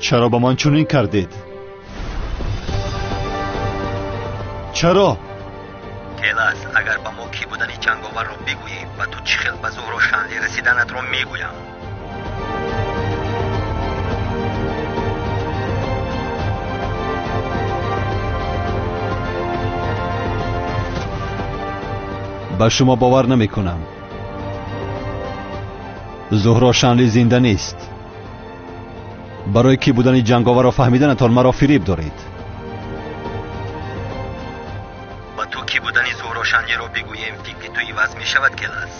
Чаро ба ман чунин кардед? Чаро? Келас, агар ба мо кӣ будани ҷанговарро бигӯӣ, ба ту чӣ хел ба Зуҳро Шанли расиданатро мегӯям. Ба шумо бовар намекунам. Зуҳро Шанли зинда нест. Барои кӣ будани ҷанговарро фаҳмиданатон маро фиреб доред. Ба ту кӣ будани Зуҳро Шанлиро бигӯем, фикри ту иваз мешавад, Келас.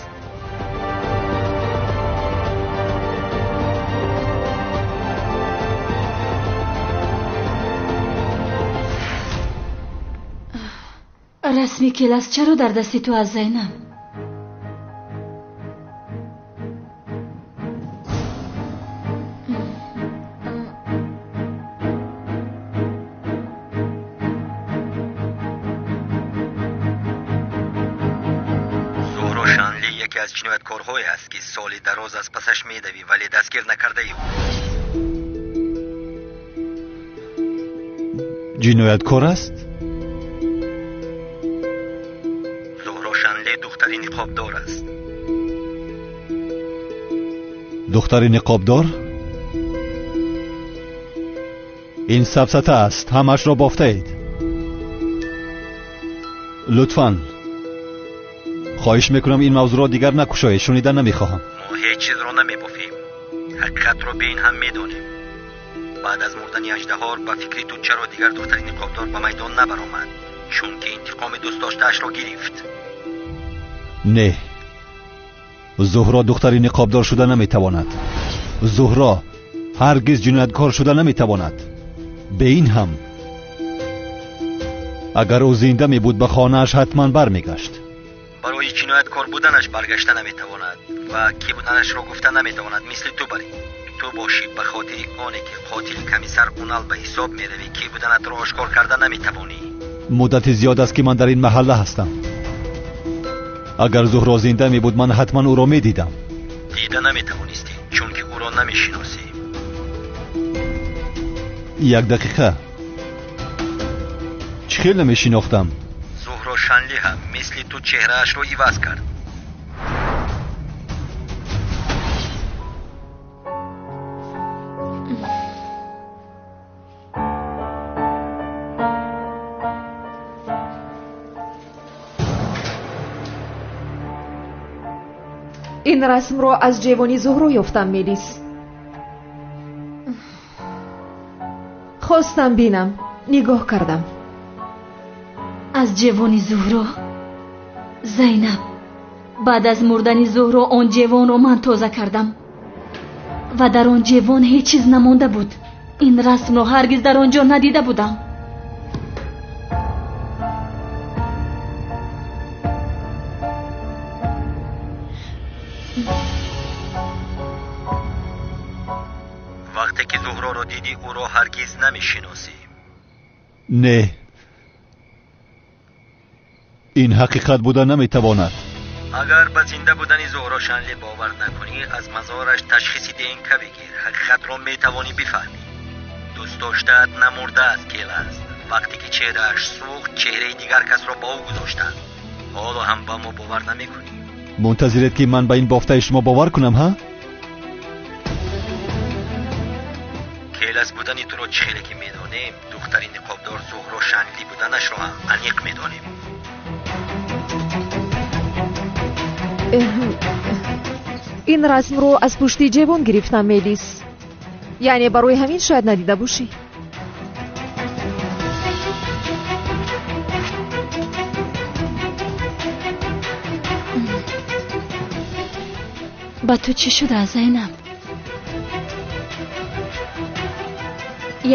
Расми Келас чаро дар дасти ту аст, Зайнаб? Зуҳро Шанли яке аз ҷинояткорҳое аст, ки соли дароз аз пасаш медавӣ, вале дастгир накардаи ӯ. Ҷинояткор аст? Шанли духтари ниқобдор аст. Духтари ниқобдор? Ин сафсата аст, ҳамаашро бофтаед. Лутфан, хоҳиш мекунам ин мавзӯъро дигар накушоед, шунида намехоҳам. Мо ҳеҷ чизро намебофем. Ҳақиқатро бе ин ҳам медонем. Баъд аз мурдани аждаҳор ба фикри ту чаро дигар духтари ниқобдор ба майдон набаромад? Чунки интиқоми дӯстдоштаашро гирифт. Не, Зуҳро духтари ниқобдор шуда наметавонад. Зуҳро ҳаргиз ҷинояткор шуда наметавонад. Бе ин ҳам агар ӯ зинда мебуд, ба хонааш ҳатман бармегашт. Барои ҷинояткор буданаш баргашта наметавонад ва кӣ буданашро гуфта наметавонад, мисли ту барӣ. Ту бошӣ ба хотири оне ки қотили комиссар Унал ба ҳисоб меравӣ, кӣ буданатро ошкор карда наметавонӣ. Муддати зиёд аст, ки ман дар ин маҳалла ҳастам. Агар Зуҳро зинда мебуд, ман ҳатман ӯро медидам. Дида наметавонистӣ, чунки ӯро намешиносӣ. Як дақиқа. Чӣ хел намешинохтам? Зуҳро Шанли ҳам мисли ту чеҳраашро иваз кард. Ин расмро аз ҷевони Зуҳро ёфтам, Мелис. Хостам бинам, нигоҳ кардам. Аз ҷевони Зуҳро? Зайнаб, баъд аз мурдани Зуҳро он ҷевонро ман тоза кардам ва дар он ҷевон ҳеҷ чиз намонда буд. Ин расмро ҳаргиз дар он ҷо надида будам. Вақте ки Зуҳроро дидӣ, ӯро ҳаргиз намешиносӣ. Не, ин ҳақиқат буда наметавонад. Агар ба зинда будани Зуҳро Шанли бовар накунӣ, аз мазораш ташхиси ДНК бигир. Ҳақиқатро метавонӣ бифаҳмӣ. Дӯстдоштаат намурдааст, Келас. Вақте ки чеҳрааш сӯхт, чеҳраи дигар касро ба ӯ гузоштанд. Ҳоло ҳам ба мо бовар намекунӣ. Мунтазиред, ки ман ба ин бофтаи шумо бовар кунам, ҳа? Келас будани туро чӣ хеле ки медонем, духтари ниқобдор Зуҳро Шанли буданашро ҳам аниқ медонем. Ин расмро аз пушти ҷевон гирифтам, Мелис. Яъне барои ҳамин шояд надида бошӣ. Ба ту чӣ шуда, Зайнаб?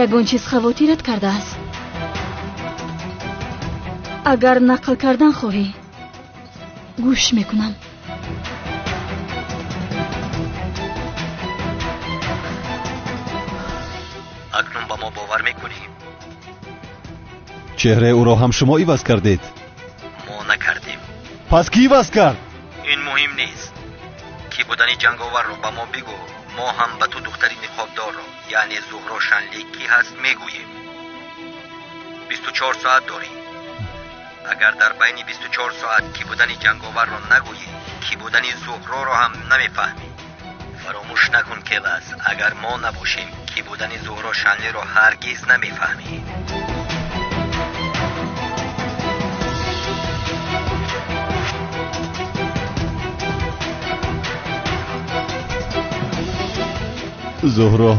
Ягон чиз хавотират кардааст? Агар нақл кардан хоҳӣ, гӯш мекунам. Акнун ба мо бовар мекунӣ? Чеҳраи ӯро ҳам шумо иваз кардед? Мо накардем. Пас кӣ иваз кард? Ин муҳим нест. Кӣ будани ҷанговарро ба мо бигӯ, Мо ҳам ба ту духтари ниқобдорро, яъне Зуҳро Шанли кӣ ҳаст мегӯем. 24 соат дорӣ. Агар дар байни 24 соат кӣ будани ҷанговарро нагӯӣ, кӣ будани Зуҳроро ҳам намефаҳмӣ. Фаромӯш накун, Келас, агар мо набошем, кӣ будани Зуҳро Шанлиро ҳаргиз намефаҳмӣ. Зуҳро,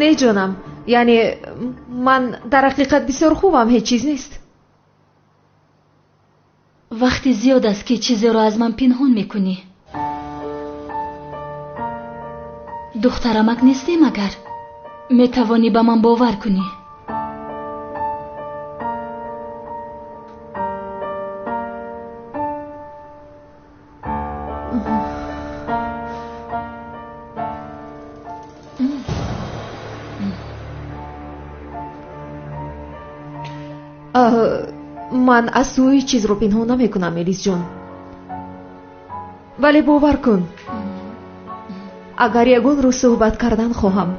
Не ҷонам, яъне ман дар ҳақиқат бисёр хубам, ҳеҷ чиз нест. Вақти зиёд аст, ки чизеро аз ман пинҳон мекунӣ. Духтарамак нестӣ магар? Метавонӣ ба ман бовар кунӣ. Ман аз ту ҳеҷ чизро пинҳон намекунам, Элисҷон. Вале бовар кун, агар ягон рӯз суҳбат кардан хоҳам,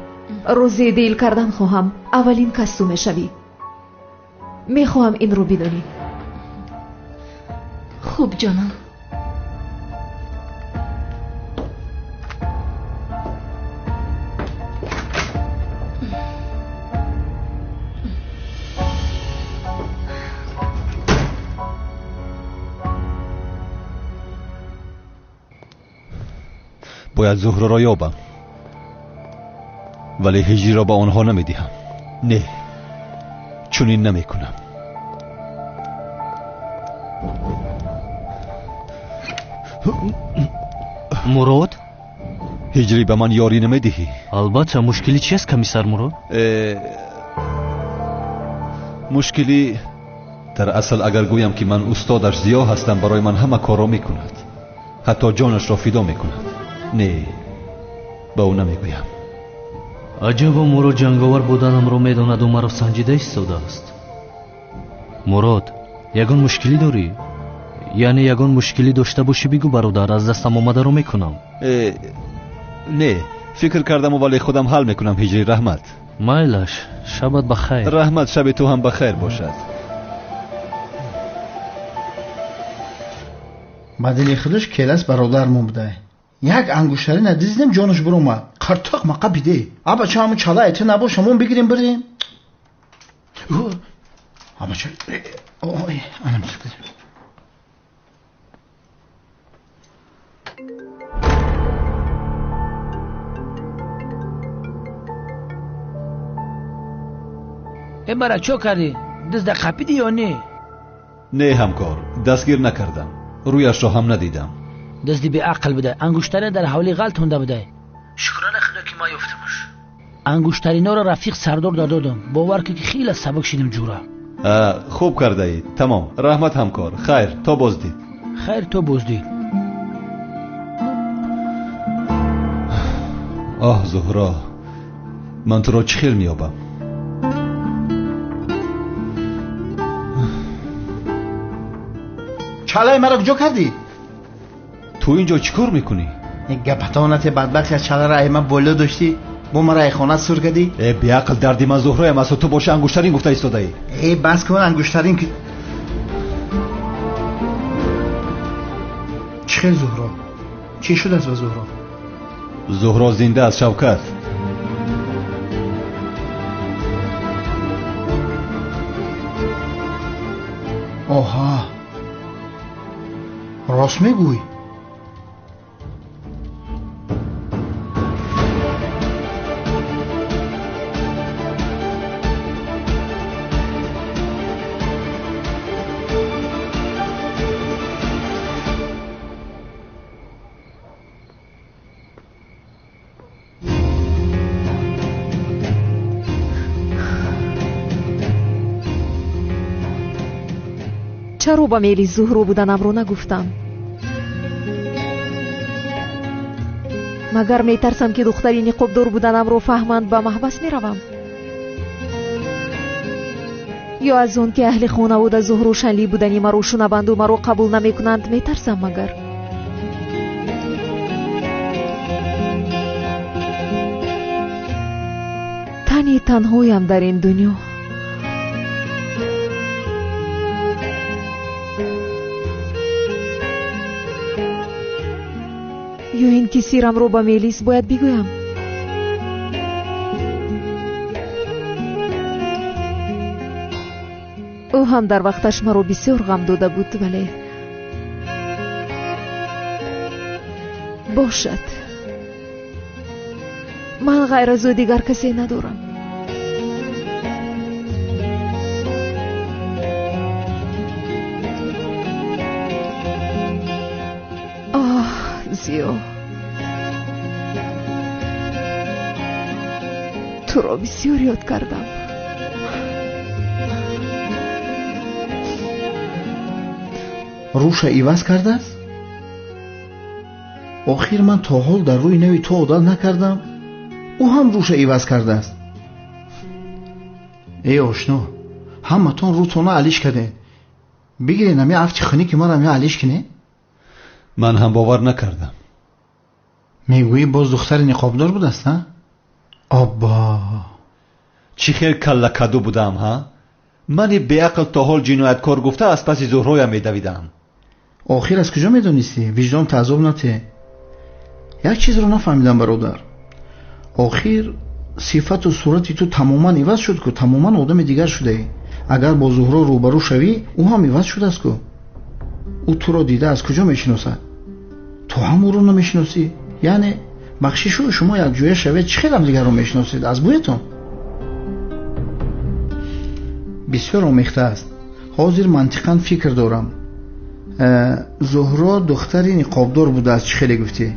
рӯзи дил кардан хоҳам, аввалин кас ту мешавӣ. Мехоҳам инро бидонӣ. Хуб, ҷонам. Бояд Зуҳроро ёбам, вале ҳиҷриро ба онҳо намедиҳам. Не, чунин намекунам. Мурод? Ҳиҷрӣ, ба ман ёрӣ намедиҳӣ? Албатта, мушкили чист, комиссар Мурод? Мушкилӣ дар асл, агар гӯям ки ман устодаш Зиё ҳастам, барои ман ҳама корро мекунад, ҳатто ҷонашро фидо мекунад. Не, ба ӯ намегӯям. Аҷабо, Мурод ҷанговар буданамро медонаду маро санҷида истодааст. Мурод, ягон мушкилӣ дорӣ? Яъне ягон мушкилӣ дошта бошӣ бигӯ, бародар, аз дастам омадаро мекунам. Не, фикр кардаму вале худам ҳал мекунам, ҳиҷрӣ, раҳмат. Майлаш, шабат ба хайр. Раҳмат, шаби ту ҳам ба хайр бошад. Ба дили худаш Келас бародармон будай. Як ангуштари надиздем, ҷонаш биромад. Қартоқ мақа биде. Абача, ҳамун чала эти набоша, мон бигирем бирем. Абача, ой, анам сукидем. Э, бара, чо кардӣ? Дизда қапидӣ ё не? Не, ҳамкор, дастгир накардам, рӯяшро ҳам надидам. Дизди беақл будай, ангуштарина дар ҳавлӣ ғалт ҳонда будай. Шукрона худо, ки ма ёфтамаш. Ангуштариноро рафиқ сардор дододам. Бовар кун, ки хеле сабук шидим, ҷура. Хуб кардаед, тамом. Раҳмат, ҳамкор. Хайр, то боздид. Хайр, то боздид. Оҳ, Зуҳро, ман туро чӣ хел меёбам? Чалаи маро куҷо кардӣ? Ту инҷо чӣ кор мекунӣ? Гапатонате, бадбахт, аз чаларо ай ман боло доштӣ, бо маро ай хона сур кардӣ? Э, беақл, дарди ман Зуҳроям аст, ту боши ангуштарин гуфта истодаӣ. Э, бас кун, ангуштарин ки. Хел Зуҳро? Чӣ шудааст ба Зуҳро? Зуҳро зинда аст, Шавкат. Оҳа, рост мегӯй? Чаро ба мели Зуҳро буданамро нагуфтам? Магар метарсам, ки духтари ниқобдор буданамро фаҳманд, ба маҳбас меравам? Ё аз он ки аҳли хонавода Зуҳро Шанлӣ будани маро шунаванду маро қабул намекунанд, метарсам магар? Тани танҳоям дар ин дунё. Ё ин ки сирамро ба Мелис бояд бигӯям? Ӯ ҳам дар вақташ маро бисёр ғам дода буд, вале бошад, ман ғайр аз ӯ дигар касе надорам. Оҳ, Зиё, туро бисёр ёд кардам. Рӯша иваз кардааст? Охир ман то ҳол дар рӯи нави ту одат накардам. Ӯ ҳам рӯша иваз кардааст. Эй ошно, ҳаматон рӯтона алиш кардем. Бигирен ами афти хунӣ ки маро ами алиш кине? Ман ҳам бовар накардам. Мегӯӣ боз духтари ниқобдор будааст, ҳа? Оббо! Чӣ хел каллакаду будам, ҳа? Мани беақл то ҳол ҷинояткор гуфта аз паси Зуҳроям медавидам. Охир аз куҷо медонистӣ? Виҷдон таъзоб нате. Як чизро нафаҳмидам, бародар. Охир сифату сурати ту тамоман иваз шуд ку, тамоман одами дигар шудаӣ. Агар бо Зуҳро рӯбарӯ шавӣ, ӯ ҳам иваз шудааст ку. Ӯ туро дида аз куҷо мешиносад? Ту ҳам ӯро намешиносӣ. Яъне бахшишу шумо якҷоя шавед, чӣ хел ҳамдигарро мешиносед? Аз бӯятон? Бисёр омехта аст. Ҳозир мантиқан фикр дорам. Зуҳро духтари ниқобдор будааст, чӣ хеле гуфтӣ?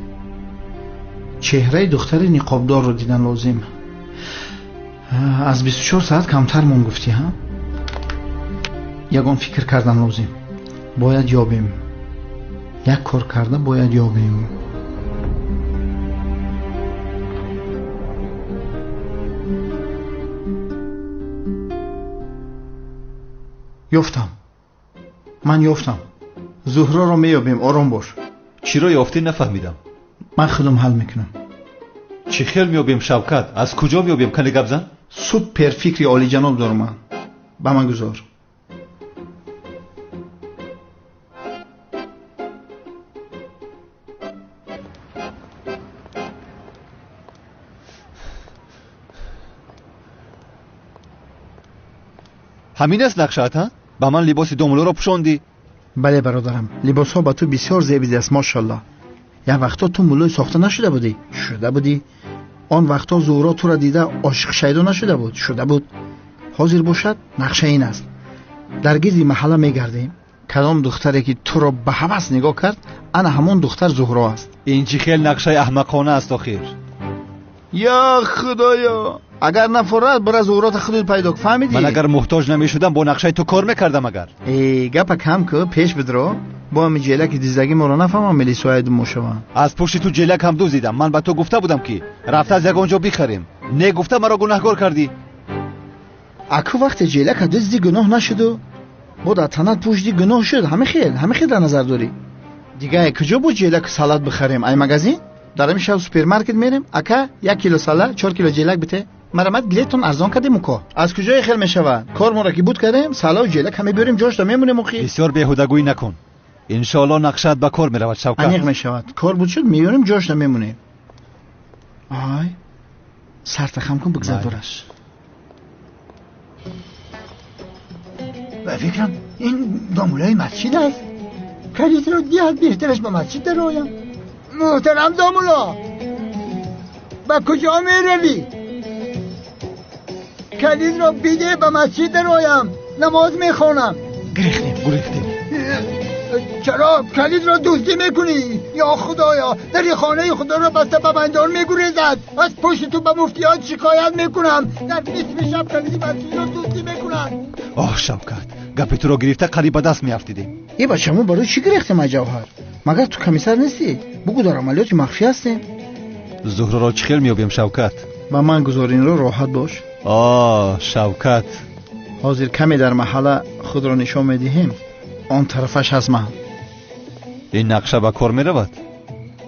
Чеҳраи духтари ниқобдорро дидан лозим. Аз 24 соат камтар мон гуфтӣ, ҳа? Ягон фикр кардан лозим. Бояд ёбем. Як кор карда бояд ёбем. Ёфтам. Ман ёфтам. Зуҳроро меёбем, ором бош. Чиро ёфтӣ нафаҳмидам. Ман худам ҳал мекунам. Чӣ хел меёбем, Шавкат? Аз куҷо меёбем? Кане гап зан? Супер фикри олиҷаноб дорам ман. Ба ман гузор. Ҳамин аст нақшаат, ҳа? Ба ман либоси домулоро пӯшондӣ? Бале, бародарам, либосҳо ба ту бисёр зебидааст, мошалло. Як вақтҳо ту муллои сохта нашуда будӣ? Шуда будӣ. Он вақтҳо Зуҳро туро дида ошиқ шайдо нашуда буд? Шуда буд. Ҳозир бошад, нақша ин аст. Дар гирди маҳалла мегардем. Кадом духтаре ки туро ба ҳавас нигоҳ кард, ана ҳамон духтар Зуҳро аст. Ин чӣ хел нақшаи аҳмақона аст охир? Ё худоё! Агар нафорад, бира Зуҳрота худут пайдо кун, фаҳмидӣ? Ман агар муҳтоҷ намешудам, бо нақшаи ту кор мекардам агар. Э, гапа кам ку, пеш бидро. Бо ҳами ҷелаки диздагӣ моро нафаҳмам, милисояи думо шаванд. Аз пушти ту ҷелак ҳам дуздидам. Ман ба ту гуфта будам, ки рафта аз ягон ҷо бихарем. Не гуфта маро гунаҳкор кардӣ. Аку вақте ҷелака дузди гуноҳ нашуду, бо дар танат пушти гуноҳ шуд. Ҳами хел дар назар дорӣ. Дига куҷо буд ҷелаку салат бихарем? Ай магазин? Дар ҳамин шаб супермаркет мерем. Ака, 1 кило сала, 4 кило ҷелак бите. Марамат билетон арзон кардем уко. Аз куҷое хел мешавад? Кор моро ки буд кардем, салаву ҷелак ҳаме биёрем, ҷошта мемонем охи. Бисёр беҳудагӯӣ накун. Иншоалло нақшаат ба кор меравад, Шавкат. Аниқ мешавад. Кор буд шуд, меёрем, ҷош намемонем. Ай, сарта хам кун, бигзар дораш. Ба фикрам ин домулаи масҷид аст. Калидро диҳад, беҳтараш ба масҷид дароям. Муҳтарам домула, ба куҷо меравӣ? Калидро биде, ба масҷид дароям, намоз мехонам. Гирехтем, гурехтем. Чаро калидро дуздӣ мекунӣ? Ё худоё, дари хонаи худоро баста ба бандон мегурезад. Аз пушти ту ба муфтиёт шикоят мекунам. Дар нисфи шаб калиди масҷидро дуздӣ мекунанд. Оҳ, Шавкат, гапи туро гирифта қариб ба даст меафтидем. Е бача, мо барои чӣ гирехтем, ай Ҷавҳар? Магар ту комиссар нестӣ? Бугӯ дар амалиёти махфӣ ҳастем. Зуҳроро чӣ хел меёбем, Шавкат? Ба ман гузор инро, роҳат бош. Оҳ, Шавкат, ҳозир каме дар маҳалла худро нишон медиҳем, он тарафаш аз ман. Ин нақша ба кор меравад?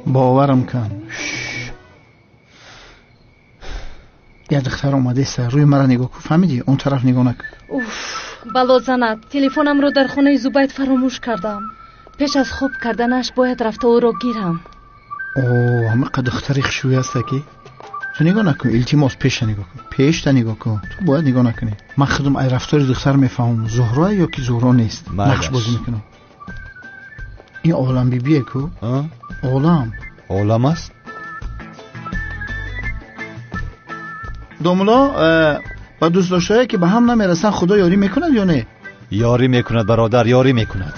Боварам кун. Як духтар омадеста, рӯи маро нигоҳ кун, фаҳмидӣ? Он тараф нигоҳ накун. Уф, бало занад, телефонамро дар хонаи Зубайд фаромӯш кардам. Пеш аз хоб карданаш бояд рафта ӯро гирам. О, ҳамақа духтари хушрӯй аста ки ту нигоҳ накун, илтимос, пеша нигоҳ кун, пешта нигоҳ кун. Ту бояд нигоҳ накунӣ. Ман худам ай рафтори духтар мефаҳмам, Зуҳро ё ки Зуҳро нест. Нақш бозӣ мекунам. Ин олам бибие ку? Олам. Олам аст? Домуло, ба дӯстдоштае ки ба ҳам намерасанд, Худо ёрӣ мекунад ё не? Ёрӣ мекунад, бародар, ёрӣ мекунад.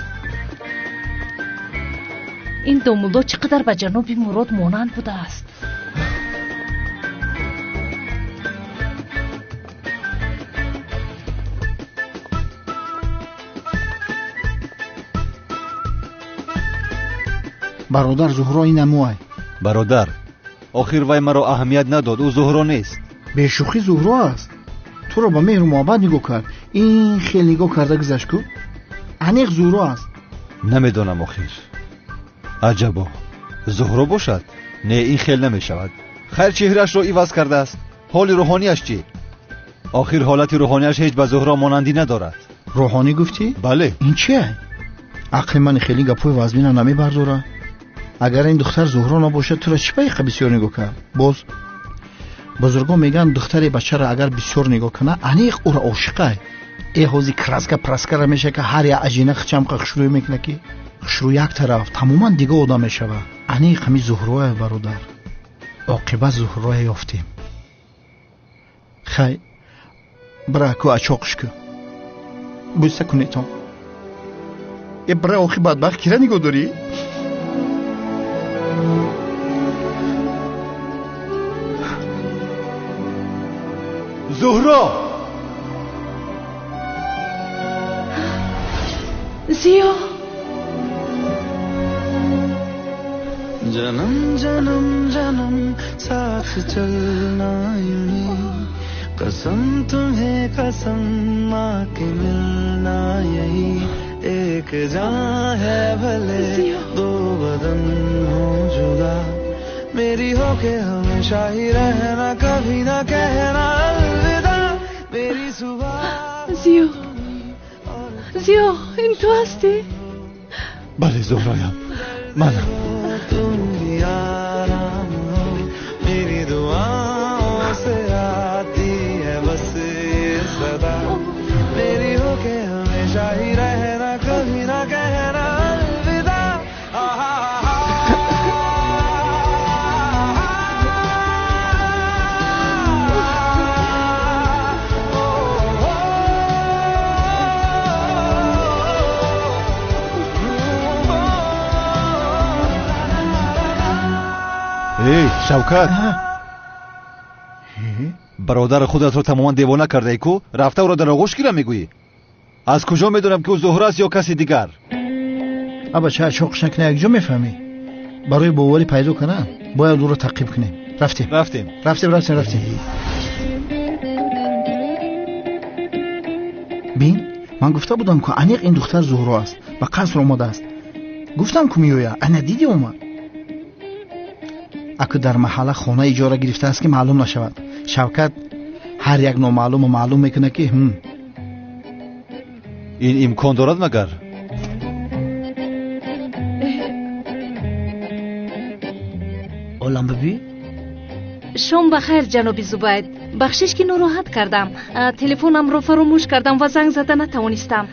Ин домуло чӣ қадар ба ҷаноби Мурод монанд будааст. Бародар, Зуҳро ин амуай. Бародар, охир вай маро аҳамият надод, ӯ Зуҳро нест. Бешӯхӣ Зуҳро аст. Туро ба меҳру муҳаббат нигоҳ кард. Ин хел нигоҳ карда гузашт ку? Аниқ Зуҳро аст. Намедонам охир. Аҷабо, Зуҳро бошад? Не, ин хел намешавад. Хайр, чеҳраашро иваз кардааст. Ҳоли рӯҳонияш чӣ? Охир ҳолати рӯҳонияш ҳеҷ ба Зуҳро монандӣ надорад. Рӯҳонӣ гуфтӣ? Бале. Ин чие? Ақли ман хеле гапҳои вазмина намебардорад. Агар ин духтар Зуҳро набошад, туро чӣ пайқа бисёр нигоҳ кард? Боз бузургон мегӯянд, духтари бачаро агар бисёр нигоҳ кунад, аниқ ӯро ошиқай. Э ҳози краска праскара мешавад, ки ҳар як ажина хичамқа хушрӯй мекунад, ки хушрӯ як тараф, тамоман дига одам мешавад. Аниқ ҳами Зуҳроя, бародар. Оқибат Зуҳроя ёфтем. Хай, бира ку ачоқш ку. Бӯса кунетон. Э бира, охи бадбахт кира нигоҳ дорӣ? Зуҳро! Зиё! जन्म जन्म जन्म साथ चलना यूं, कसम तुम्हें कसम आके मिलना यही। एक जान है भले दो बदन हो जुदा, मेरी होके हमेशा ही रहना, कभी ना कहना अलविदा। मेरी सुबह। Зиё, Зиё, ин ту ҳастӣ? Бале, Зуҳроям, манам. तुम भी आराम हो, मेरी दुआओं से आती है बस ये सदा। मेरी होके हमेशा ही रहना, कभी ना कहना अलविदा। Эй, Шавкат, бародари худатро тамоман девона кардаӣ ку? Рафта ӯро дар оғӯш гирам мегӯӣ? Аз куҷо медонам, ки ӯ Зуҳро аст ё каси дигар? А бача, чоқш накунӣ, якҷо мефаҳмӣ. Барои боварӣ пайдо кардан бояд ӯро таъқиб кунем. Рафтем, рафтем, рафтем, рафтем, рафтем. Бин, ман гуфта будам, ку аниқ ин духтар Зуҳро аст, ба қаср омадааст. Гуфтам, ку меояд, ана дидӣ омад. Аку дар маҳалла хона иҷора гирифтааст, ки маълум нашавад. Шавкат ҳар як номаълуму маълум мекунад, ки ин имкон дорад магар? Олам бибӣ. Шом ба хайр, ҷаноби Зубайд. Бахшиш ки нороҳат кардам. Телефонамро фаромӯш кардам ва занг зада натавонистам.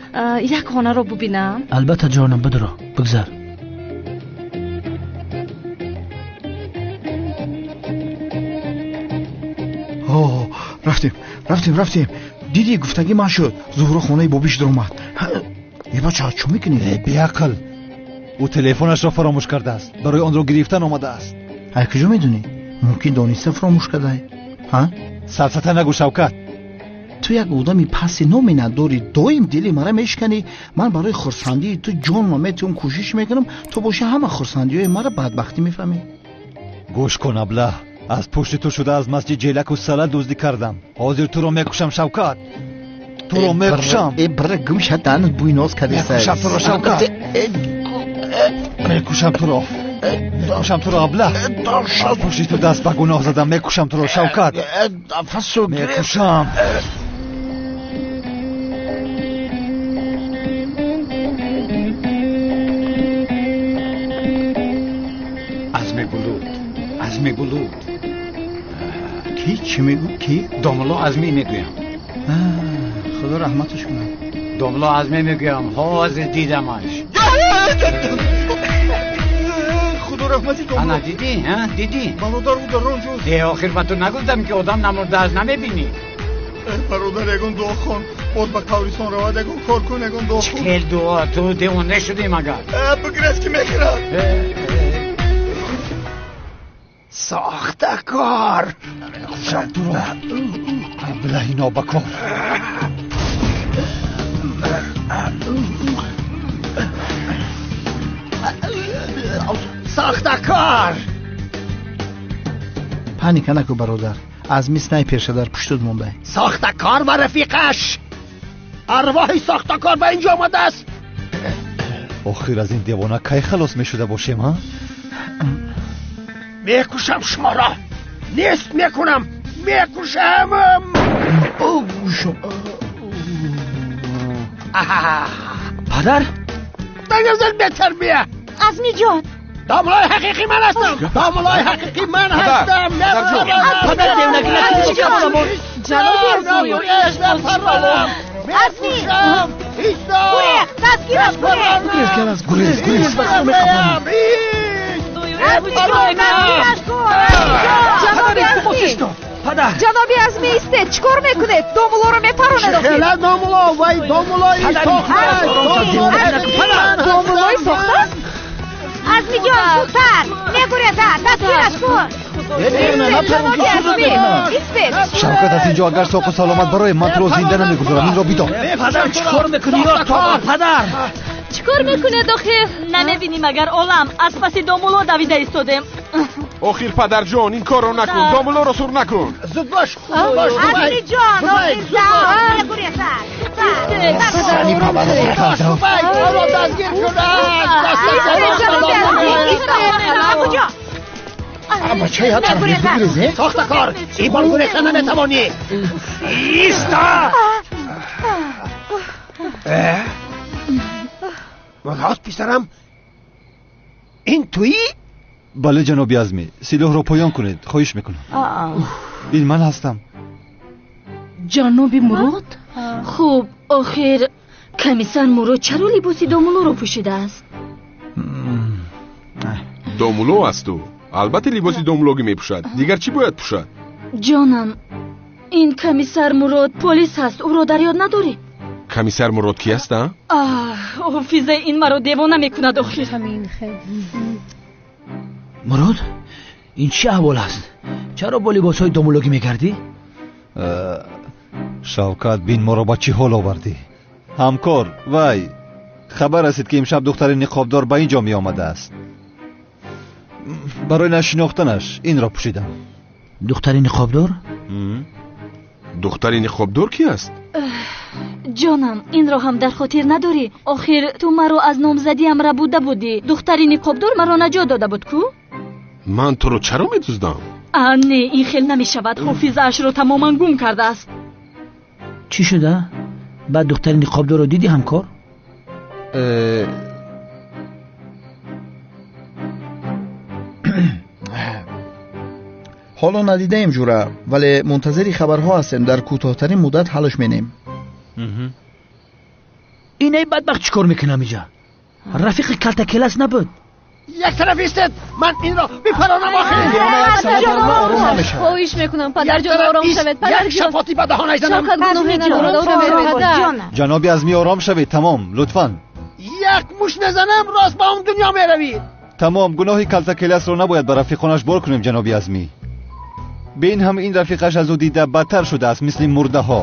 Як хонаро бубинам. Албатта ҷонам, бидро, бигзар. Рафтем, рафтем, рафтем. Дидӣ, гуфтагӣ ман шуд. Зуҳро хонаи бобиш даромад. Э бача, чӣ мекунӣ? Э беақл, ӯ телефонашро фаромӯш кардааст, барои онро гирифтан омадааст. Ай куҷо медонӣ? Мумкин дониста фаромӯш кардай. Ҳа? Сафсата нагӯ, Шавкат. Ту як одами пасти номе надорӣ, доим дили мара мешиканӣ. Ман барои хурсандии ту ҷонма метиҳум, кӯшиш мекунам, ту боши ҳама хурсандиҳои мара бадбахтӣ мефаҳмӣ. Гӯш кун, аблаҳ, аз пушти ту шуда аз масҷид ҷелаку сала дуздӣ кардам. Ҳозир туро мекушам, Шавкат. Туро мекушам. Э бира гум ша, даҳанат бӯи ноз кардеса. Мекушам туро, Шавкат. Мекушам туро. Мекушам туро, аблаҳ. Аз пушти ту даст ба гуноҳ задам. Мекушам туро, Шавкат. Мекушам. Азми Булут, Азми Булут. Ки? Чӣ мегӯ? Ки? Домулло Азмӣ мегӯям. Худо раҳматаш кунад. Домулло Азмӣ мегӯям, ҳозир дидамаш. Худо раҳмати домулло. Ана дидӣ, ҳа? Дидӣ? Бародар, ӯ дар он ҷост. Э, охир ба ту нагуфтам ки одам намурдааст, намебинӣ? Э бародар, ягон дуо хон, боз ба қабристон равад, ягон кор кун, ягон дуо хон. Чӣ хел дуо? Ту девона шудӣ магар? Э, бигрез ки мехӯрад. Сохтакор! Мекушам туро, аблаҳи нобакор. Сохтакор! Паника накун, бародар. Азми снайперша дар пуштут монда. Сохтакор ва рафиқаш! Арвоҳи сохтакор ба инҷо омадааст! Охир аз ин девона кай халос мешуда бошем, ҳа? Мекушам шуморо! Нест мекунам! Мекушам! Падар? Дагазар бетарбия! Азмиҷон! Домулои ҳақиқӣ ман ҳастам! Домулои ҳақиқӣ ман ҳастам! Падар, девонагӣ накунӣ, чӣ кардам? Ҷаноби Азмӣ! Азмӣ! Гурехт! Дастгираш кунед! Гурез, гурез, гурез. Падар! Ҷаноби Азмӣ, истед, чӣ кор мекунед? Домуллоро мепаронед охир. Хела домулло, вай домуллои сохта. Домуллои сохтааст? Азмиҷон, зудтар! Мегурезад, дастгираш кун! Ҷаноби Азмӣ, истед. Шавкат, аз инҷо агар соқу саломат барои ман туро зинда намегузорам, инро бидон. Падар, чӣ кор мекунӣ? Ё тоба, падар! Чӣ кор мекунед охир? Намебинӣ магар олам аз паси домулло давида истодем. Охир падарҷон, ин корро накун, домуллоро сур накун. Зуд бош, зуд бош. Азмиҷон, мегурезад. Зубайд, ҳоло дастгир шудааст. Бача, я тараф бигрез, э? Сохтакор, ин бор гурехта наметавонӣ. Иста! Мурод писарам, ин туӣ? Бале, ҷаноби Азмӣ, силоҳро поён кунед, хоҳиш мекунам. Ин ман ҳастам. Ҷаноби Мурод? Хуб, охир комиссар Мурод чаро либоси домуллоро пӯшидааст? Домулло аст ӯ. Албатта либоси домуллогӣ мепӯшад. Дигар чӣ бояд пӯшад? Ҷонам, ин комиссар Мурод полис ҳаст, ӯро дар ёд надорӣ? Комиссар Мурод ки аст, а? Ҳофиза, ин маро девона мекунад охир. Мурод, ин чӣ аҳвол аст? Чаро бо либосҳои домуллогӣ мегардӣ? Шавкат, бин моро ба чӣ ҳол овардӣ. Ҳамкор, вай, хабар расид ки имшаб духтари ниқобдор ба ин ҷо меомадааст. Барои нашинохтанаш инро пӯшидам. Духтари ниқобдор? Духтари ниқобдор ки аст? Ҷонам, инро ҳам дар хотир надорӣ? Охир ту маро аз номзадиам рабуда будӣ. Духтари ниқобдор маро наҷот дода буд ку? Ман туро чаро медуздам? Не, ин хел намешавад. Ҳофизаашро тамоман гум кардааст. Чӣ шуда? Баъд духтари ниқобдорро дидӣ, ҳамкор? Ҳоло надидаем ҷура, вале мунтазири хабарҳо ҳастем. Дар кӯтоҳтарин муддат ҳалш менем. Инаи бадбахт чӣ кор мекунам иҷа? Рафиқи калтакелас набуд. Як тараф истед, ман инро бипаронам охир. Хоҳиш мекунам, падарҷон, ором шавед. Як шапоти ба даҳон айзанам. Шавкат гуноҳе надорад, ором шавед. Ҷаноби Азмӣ, ором шавед. Тамом, лутфан. Як муш мезанам, рост ба он дунё меравид. Тамом, гуноҳи калтакеласро набояд ба рафиқонаш бор кунем, ҷаноби Азмӣ. Бин ҳам ин рафиқаш аз ӯ дида бадтар шудааст, мисли мурдаҳо.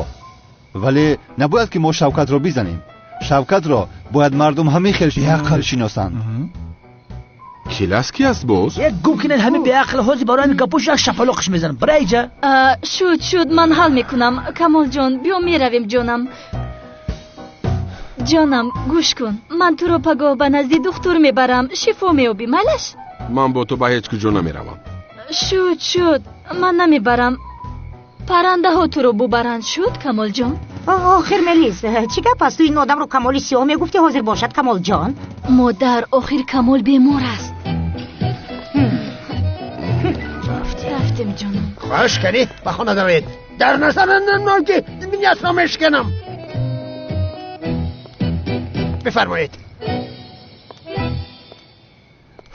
Вале набояд ки мо Шавкатро бизанем. Шавкатро бояд мардум ҳамин хел беақл шиносанд. Келас ки аст боз? Як гум кунед ҳамин беақл, ҳозир барои ҳамин гапош як шапалоқш мезанам. Бира иҷа. Шуд, шуд, ман ҳал мекунам. Камолҷон, биё меравем, ҷонам. Ҷонам, гӯш кун. Ман туро пагоҳ ба назди духтур мебарам. Шифо меёбӣ, майлаш? Ман бо ту ба ҳеҷ куҷо намеравам. Шуд, шуд, ман намебарам. Паррандаҳо туро бубаранд. Шуд, Камолҷон? Охир Мелис, чӣ гап аст? Ту ин одамро Камоли сиёҳ мегуфтӣ, ҳозир бошад Камолҷон? Модар, охир Камол бемор аст. Рафтем, ҷонам. Хоҳиш кардӣ, ба хона дароед. Дар назар ки биниятро мешканам. Бифармоед.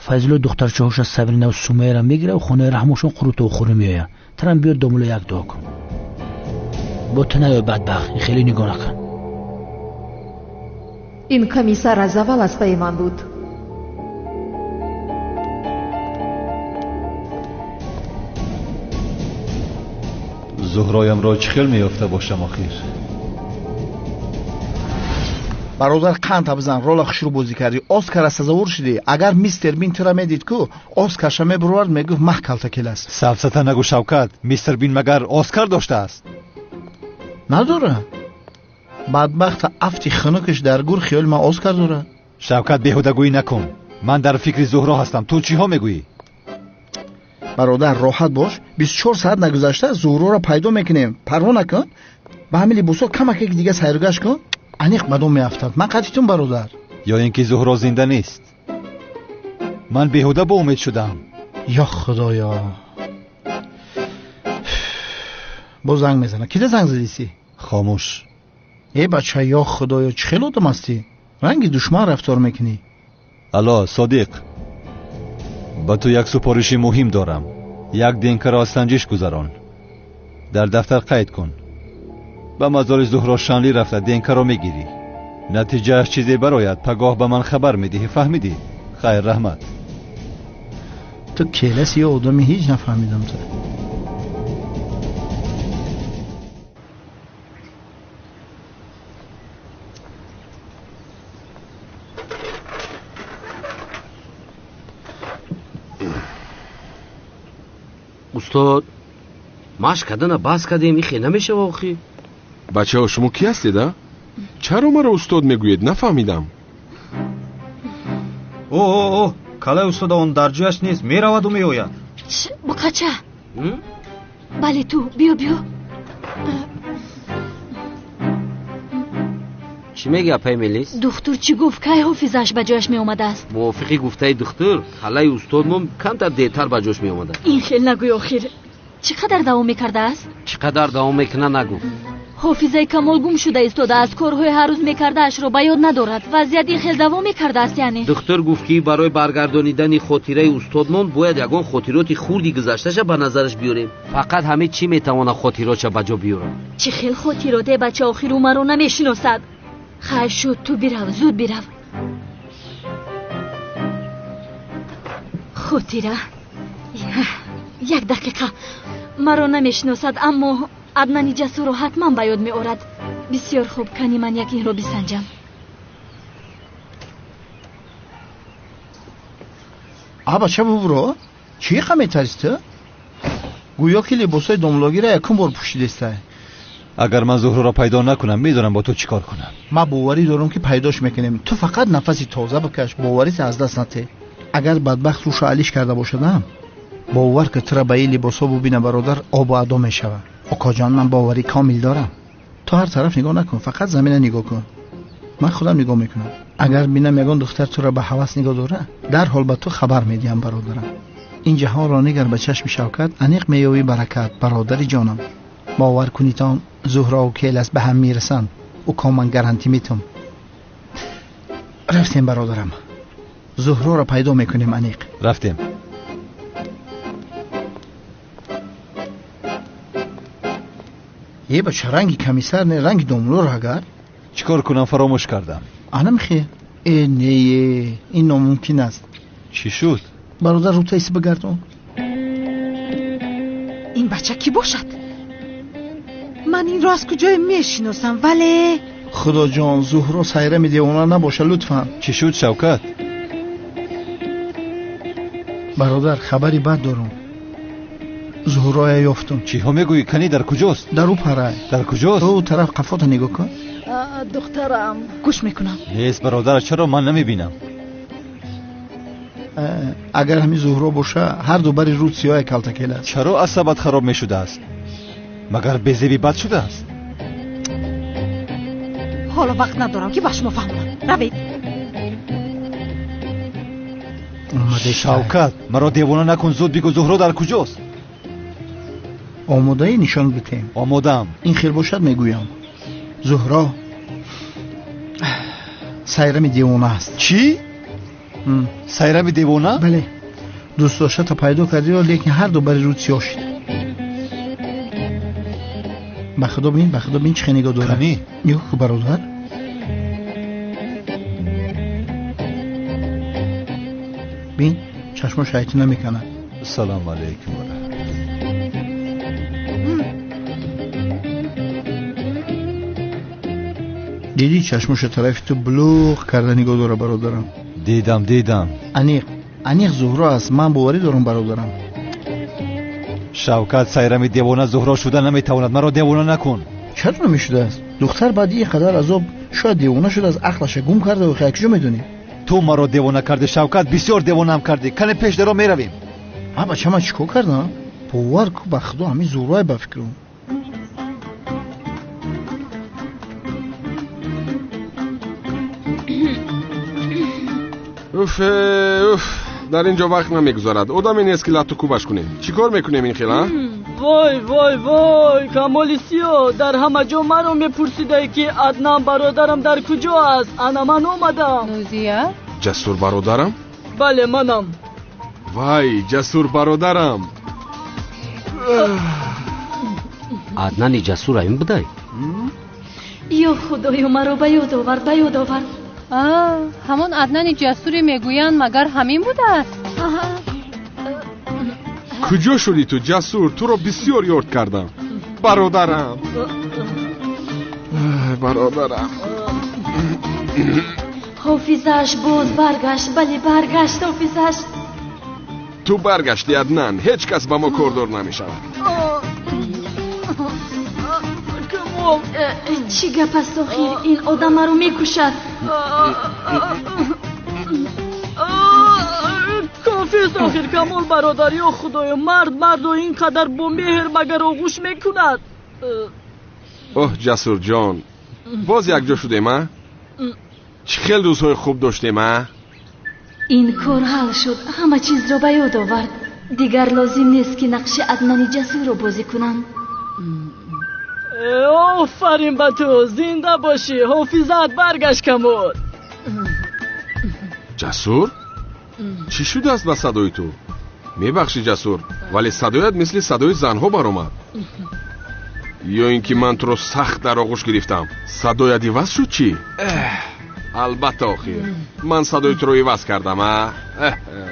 Файзулло духтарчаҳоша Сабринаву Сумайяро мегирад, хонаи раҳмошон қурутову хӯрӣ меояд. Тарам биё домуло як дуо кун. Бо ту наёй бадбахт, хеле нигоҳ накун. Ин комиссар аз аввал аз пайи ман буд. Зуҳроямро чӣ хел меёфта бошам охир? Бародар, қанд бизан, рола хушрӯ бозӣ кардӣ, Оскара сазовор шудӣ. Агар мистер Бин тура медид ку, Оскарша мебуровард, мегуфт маҳ калтакелас. Сафсата нагӯ, Шавкат. Мистер Бин магар Оскар доштааст? Надора. Бадбахта афти хунукаш дар гур хиёли ман Оскар дора. Шавкат, беҳудагӯӣ накун. Ман дар фикри Зуҳро ҳастам. Ту чиҳо мегӯӣ? Бародар, роҳат бош. 24 соат нагузашта Зуҳроро пайдо мекунем. Парво накун. Ба ҳамин либосҳо камаке дига сайругашт кун, аниқ ба дом меафтад. Ман қатитун, бародар. Ё ин ки Зуҳро зинда нест. Ман беҳуда бо умед шудам. Ё Худоё. Боз занг мезанад. Кида занг задисӣ? Хомӯш. Э бача, ё Худоё, чӣ хел одам ҳастӣ? Ранги душман рафтор мекунӣ. Алло, Содиқ. Ба ту як супориши муҳим дорам. Як ДНКро аз санҷиш гузарон. Дар дафтар қайд кун. Ба мазори Зуҳро Шанлӣ рафта ДНКро мегирӣ. Натиҷааш чизе барояд, пагоҳ ба ман хабар медиҳӣ, фаҳмидӣ? Хайр, раҳмат. Ту келаси ё одами ҳеҷ нафаҳмидам ту. Устод, машқ кардана бас кардем, ихе намешава охи? Бачаҳо, шумо кӣ ҳастед, а? Чаро маро устод мегӯед? Нафаҳмидам. О, о, о, калаи устода он дар ҷояш нест, мераваду меояд. Буқача. Бале, ту, биё, биё. Чӣ мегӯ, апай Мелис? Духтур чӣ гуфт? Кай ҳофизааш ба ҷояш меомадааст? Мувофиқи гуфтаи духтур, халаи устодмон камтар дертар ба ҷош меомадааст. Ин хел нагӯй охир. Чӣ қадар давом мекардааст? Чӣ қадар давом мекунад нагуфт. Ҳофизаи Камол гум шуда истодааст. Корҳои ҳар рӯз мекардаашро ба ёд надорад. Вазъият ин хел давом мекардааст, яъне. Духтур гуфт, ки барои баргардонидани хотираи устодмон бояд ягон хотироти хурди гузашташа ба назараш биёрем. Фақат ҳамин чӣ метавонад хотиротша ба ҷо биёрад? Чӣ хел хотироте, бача? Охир ӯ маро намешиносад. Хайр шуд, ту бирав, зуд бирав. Хотира. Як дақиқа. Маро намешиносад, аммо Аднани Ҷасурро ҳатман ба ёд меорад. Бисёр хуб, кани ман як инро бисанҷам. А бача, бубуро, чӣ қа метарсӣ ту? Гӯё ки либосҳои домлогиро якум бор пӯшидестай. Агар ман Зуҳроро пайдо накунам, медонам бо ту чӣ кор кунам. Ман боварӣ дорам, ки пайдош мекунем. Ту фақат нафаси тоза бикаш, боварите аз даст натеҳ. Агар бадбахт рӯшо алиш карда бошадам, бовар ки тура ба ин либосҳо бубина, бародар, обу адо мешавад. Окоҷон, ман боварӣ комил дорам. Ту ҳар тараф нигоҳ накун, фақат замина нигоҳ кун. Ман худам нигоҳ мекунам. Агар бинам ягон духтар тура ба ҳавас нигоҳ дора, дарҳол ба ту хабар медиҳам, бародарам. Ин ҷаҳонро нигар ба чашми шавкат, аниқ меёбӣ баракат, бародари ҷонам. Бовар кунитон, Зуҳрову Келас ба ҳам мерасанд. Уко ман гарантӣ метум. Рафтем, бародарам. Зуҳроро пайдо мекунем аниқ. Рафтем. Е бача, ранги комиссар не, ранги домлоро агар. Чӣ кор кунам, фаромӯш кардам. Анам хе. Э, не, ин номумкин аст. Чӣ шуд? Бародар, рӯтаиси бигардон. Ин бача кӣ бошад? Ман инро аз куҷое мешиносам, вале Худоҷон, Зуҳро сайрами девона набоша, лутфан. Чӣ шуд, Шавкат? Бародар, хабари бад дорам. Зуҳроя ёфтум. Чиҳо мегӯӣ? Кани дар куҷост? Дар ӯ парай. Дар куҷост? Ӯ тараф қафота нигоҳ кун. Духтарам, гӯш мекунам. Нест, бародар, чаро ман намебинам? Агар ҳамин Зуҳро боша, ҳар ду бари рӯд сиёҳе калтакел аст. Чаро асабат хароб мешудааст? Магар безебӣ бад шудааст? Ҳоло вақт надорам ки ба шумо фаҳмонам. Равед. Шавкат, маро девона накун, зуд бигӯ Зуҳро дар куҷост? Омодаӣ нишон битем? Омодаам. Ин хел бошад мегӯям. Зуҳро сайрами девона аст. Чӣ? Сайрами девона? Бале. Дӯстдоштата пайдо кардиро, лекин ҳар ду бари рӯд сиёҳ шид. Ба худо бин, ба худо бин, чӣ хел нигоҳ дорад. Кани? Нигоҳ ку, бародар. Бин, чашмо шайтон намеканад. Салому алайкум. Дидӣ чашмоша тарафи ту булуғ карда нигоҳ дора, бародарам? Дидам, дидам. Аниқ, аниқ Зуҳро аст, ман боварӣ дорам, бародарам. Шавкат, сайрами девона Зуҳро шуда наметавонад, маро девона накун. Чаро намешудааст? Духтар баъди ин қадар азоб шояд девона шудааст, ақлаша гум карда, охи куҷо медонӣ? Ту маро девона кардӣ, Шавкат, бисёр девонаам кардӣ. Кане пеш даро меравем. А бача, ман чӣ кор кардам? Бовар ку, ба худо ҳамин Зуҳрое ба фикрум. Уф, уф, дар ин ҷо вақт намегузарад. Одаме нест ки латту кӯбаш кунем. Чӣ кор мекунем ин хел, а? Вой, вой, вой, Камоли Сиё, дар ҳама ҷо маро мепурсидай ки Аднан бародарам дар куҷо аст. Ана ман омадам. Нозия? Ҷасур бародарам? Бале, манам. Вай, Ҷасур бародарам. Аднани Ҷасур ҳамин будай? Ё Худоё, маро ба ёд овард, ба ёд овард. Ҳамон Аднани Ҷасуре мегӯянд, магар ҳамин будааст? Куҷо шудӣ ту, Ҷасур? Туро бисёр ёд кардам. Бародарам. Бародарам. Ҳофизааш боз баргашт, бале баргашт ҳофизааш. Ту баргаштӣ, Аднан. Ҳеҷ кас ба мо кордор намешавад. Камол, чӣ гап аст охир? Ин одам маро мекушад. Кофист охир, Камол бародар. Ё Худоё, мард мардо ин қадар бо меҳр магар оғӯш мекунад? Оҳ, Ҷасурҷон, боз якҷо шудем, а? Чӣ хел рӯзҳои хуб доштем, а? Ин кор ҳал шуд, ҳама чизро ба ёд овард. Дигар лозим нест ки нақши Аднани Ҷасурро бозӣ кунам. Офарин ба ту, зинда бошӣ, ҳофизаат баргашт, Камол. Ҷасур, чӣ шудааст ба садои ту? Мебахшӣ, Ҷасур, вале садоят мисли садои занҳо баромад. Ё ин ки ман туро сахт дар оғӯш гирифтам, садоят иваз шуд чӣ? Албатта, охир ман садои туро иваз кардам, а?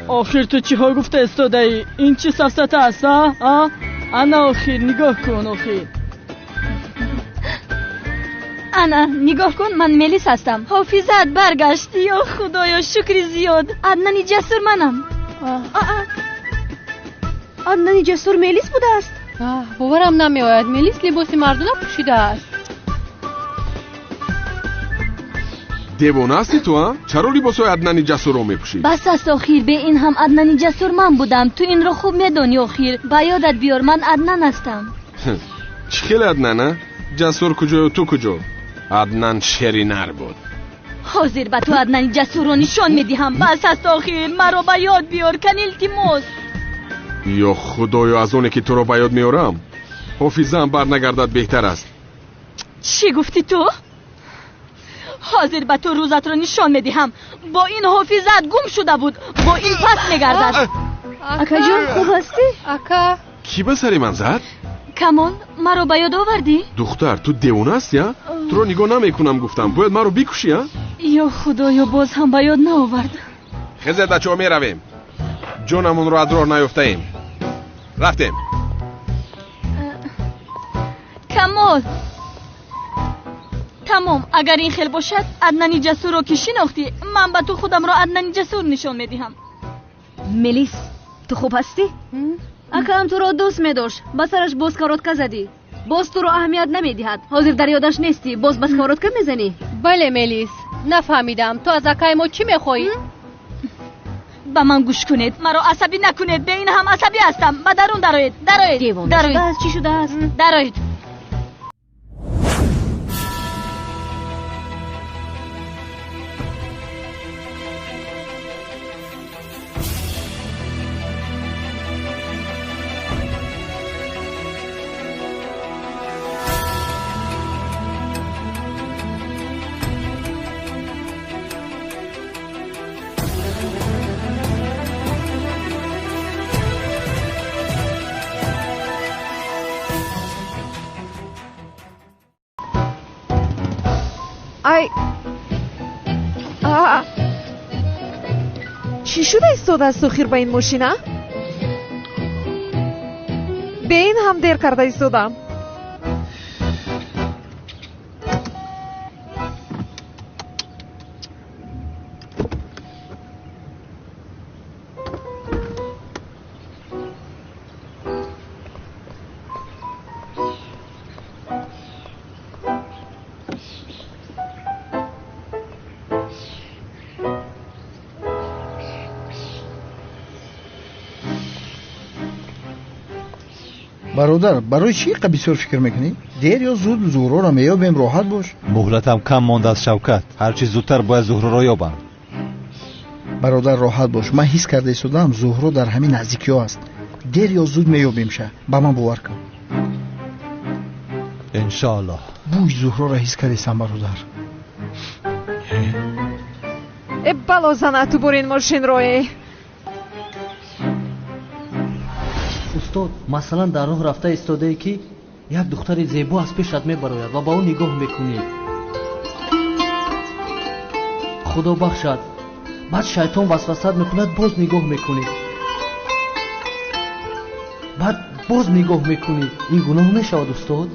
Охир ту чиҳо гуфта истодаӣ? Ин чӣ сафсата аст, а? Ана охир, нигоҳ кун, охир. Ана, нигоҳ кун, ман Мелис ҳастам. Ҳофизаат баргашт. Ё Худоё, шукри зиёд. Аднани Ҷасур манам. Аднани Ҷасур Мелис будааст? Боварам намеояд, Мелис либоси мардона пӯшидааст. Девона ҳастӣ ту, а? Чаро либосҳои Аднани Ҷасурро мепӯшӣ? Бас аст охир, бе ин ҳам Аднани Ҷасур ман будам. Ту инро хуб медонӣ охир. Ба ёдат биёр, ман Аднан ҳастам. Чӣ хеле Аднан, а? Ҷасур куҷою ту куҷо? Аднан шеринар буд. Ҳозир ба ту Аднани Ҷасурро нишон медиҳам. Бас аст охир, маро ба ёд биёр, кани илтимос. Ё худоё, аз оне ки туро ба ёд меорам, ҳофизаам барнагардад беҳтар аст. Чӣ гуфтӣ ту? Ҳозир ба ту рӯзатро нишон медиҳам. Бо ин ҳофизаат гум шуда буд, бо ин пас мегардад. Акаҷон, хуб ҳастӣ? Ака. Кӣ ба сари ман зад? Камол, маро ба ёд овардӣ? Духтар, ту девона ҳастӣ, а? Туро нигоҳ намекунам гуфтам, бояд маро бикушӣ, а? Ё худоё, боз ҳам ба ёд наовард. Хезед, бачаҳо, меравем. Ҷонамонро аз роҳ наёфтаем. Рафтем. Камол, тамом, агар ин хел бошад, Аднани Ҷасурро ки шинохтӣ, ман ба ту худамро Аднани Ҷасур нишон медиҳам. Мелис, ту хуб ҳастӣ? Акаам туро дӯст медошт, ба сараш боз сковородка задӣ. Боз туро аҳамият намедиҳад. Ҳозир дар ёдаш нестӣ, боз ба сковородка мезанӣ? Бале, Мелис, нафаҳмидам, ту аз акаи мо чӣ мехоҳӣ? Ба ман гӯш кунед, маро асабӣ накунед, бе ин ҳам асабӣ ҳастам. Ба дарун дароед, дароед, дароед. Чӣ шудааст? Дароед. Ай, чӣ шуда истодааст охир ба ин мошина? Бе ин ҳам дер карда истодам. Бародар, барои чӣ иқа бисёр фикр мекунӣ? Дер ё зуд Зуҳроро меёбем, роҳат бош. Муҳлатам кам мондааст, Шавкат. Ҳарчи зудтар бояд Зуҳроро ёбам. Бародар, роҳат бош. Ман ҳис карда истодаам, Зуҳро дар ҳамин наздикиҳо аст. Дер ё зуд меёбемша. Ба ман бовар кун. Иншоаллоҳ. Бӯи Зуҳроро ҳис кардесам, бародар. Э, бало зана, ту бур ин мошинро, э. Устод, масалан, дар роҳ рафта истодае, ки як духтари зебо аз пешат мебарояд ва ба ӯ нигоҳ мекунӣ. Худо бахшад, баъд шайтон васвасат мекунад, боз нигоҳ мекунӣ, баъд боз нигоҳ мекунӣ. Ин гуноҳ мешавад, устод?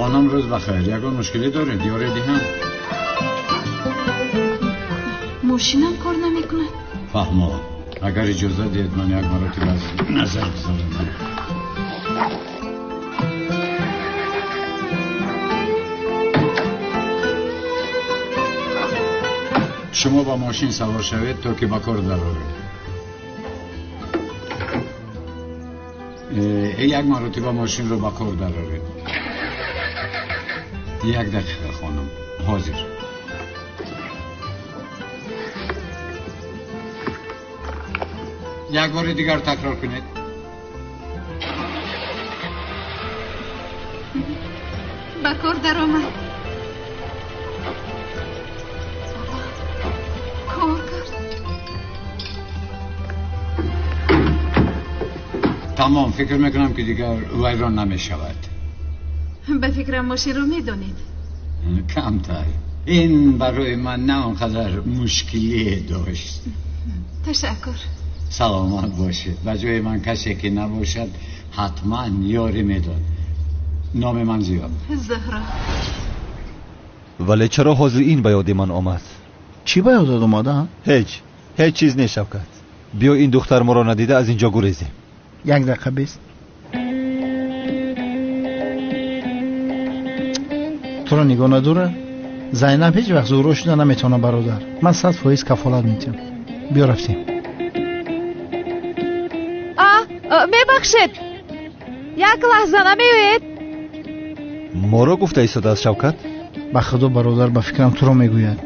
خانم روز بخیر، یگان مشکلی دارید؟ یاری دهم؟ ماشینم کار نمیکند. فهمو، اگر اجازه دهید من یک مرتبه از نظر بگذارم. شما با ماشین سوار شوید تا که به کار درآید. یک مرتبه ماشین رو به کار درآورید. یک دقیقه خانم، حاضر. یک بار دیگر تکرار کنید. به کار درآمد. کار کرد. تمام، فکر میکنم که دیگر ویران نمیشود. به فکرم ماشین رو میدونید. کمتر. این برای من نه آنقدر مشکلی داشت. تشکر. سلامت باشید. به جای من کسی که نباشد حتما یاری میداد. نام من زیاد. زهرا. Вале чаро ҳозир ин ба ёди ман омад? Чӣ ба ёдат омада? Ҳеҷ, ҳеҷ чиз не, Шавкат. Биё ин духтар моро надида аз инҷо гурезем. Як дақиқа бест. Туро нигоҳ надорад? Зайнаб ҳеҷ вақт зӯро шуда наметавонад, бародар. Ман 100% кафолат медиҳам. Биё рафтем. Мебахшед, як лаҳза намеоед? Моро гуфта истодааст, Шавкат? Ба худо, бародар, ба фикрам туро мегӯяд.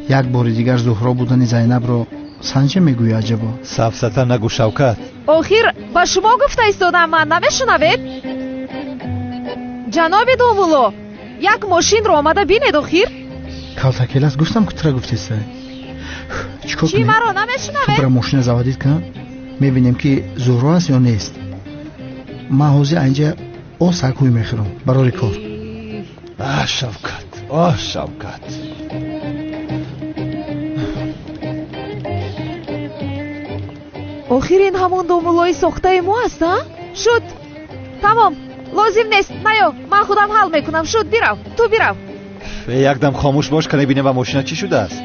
Як бори дигар Зуҳро будани Зайнабро санҷа мегӯяд, аҷабо. Сафсата нагӯ, Шавкат. Охир ба шумо гуфта истодам ман, намешунавед? Ҷаноби домулло, як мошинро омада бинед охир. Калтакелас, гуфтам ки тура гуфтеста. Чикор Чӣ маро намешунавед? Ту бира мошина заводит кун, мебинем ки Зуҳро аст ё нест. Ман ҳозир анҷа осакҳӯй мехӯрам барори кор. Аҳ, Шавкат, оҳ, Шавкат. Охир ин ҳамон домуллои сохтаи мо аст, а? Шуд, тамом, лозим нест, наё, ман худам ҳал мекунам. Шуд, бирав, ту бирав. Якдам хомӯш бош, ка мебинем ба мошина чӣ шудааст.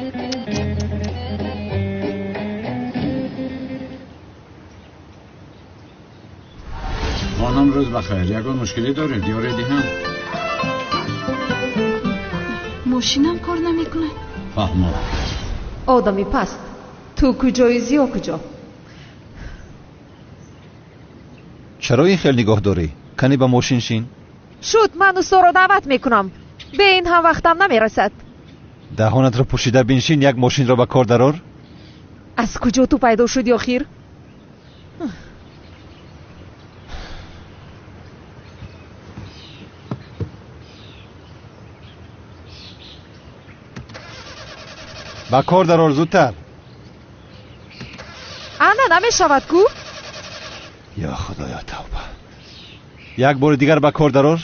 Хонум, рӯз бахайр. Ягон мушкилӣ доред? Ёре диҳам? Мошинам кор намекунад. Фаҳмо. Одами паст, ту куҷои, зиё куҷо? Чаро ин хел нигоҳ дорӣ? Кани ба мошин шин. Шуд, ман усторо даъват мекунам. Бе ин ҳам вақтам намерасад. Даҳонатро пӯшида биншин, як мошинро ба кор дарор. Аз куҷо ту пайдо шуди охир? Ба кор дарор зудтар. Ана намешавад ку? Ё худоё, тавба. Як бори дигар ба кор дарор.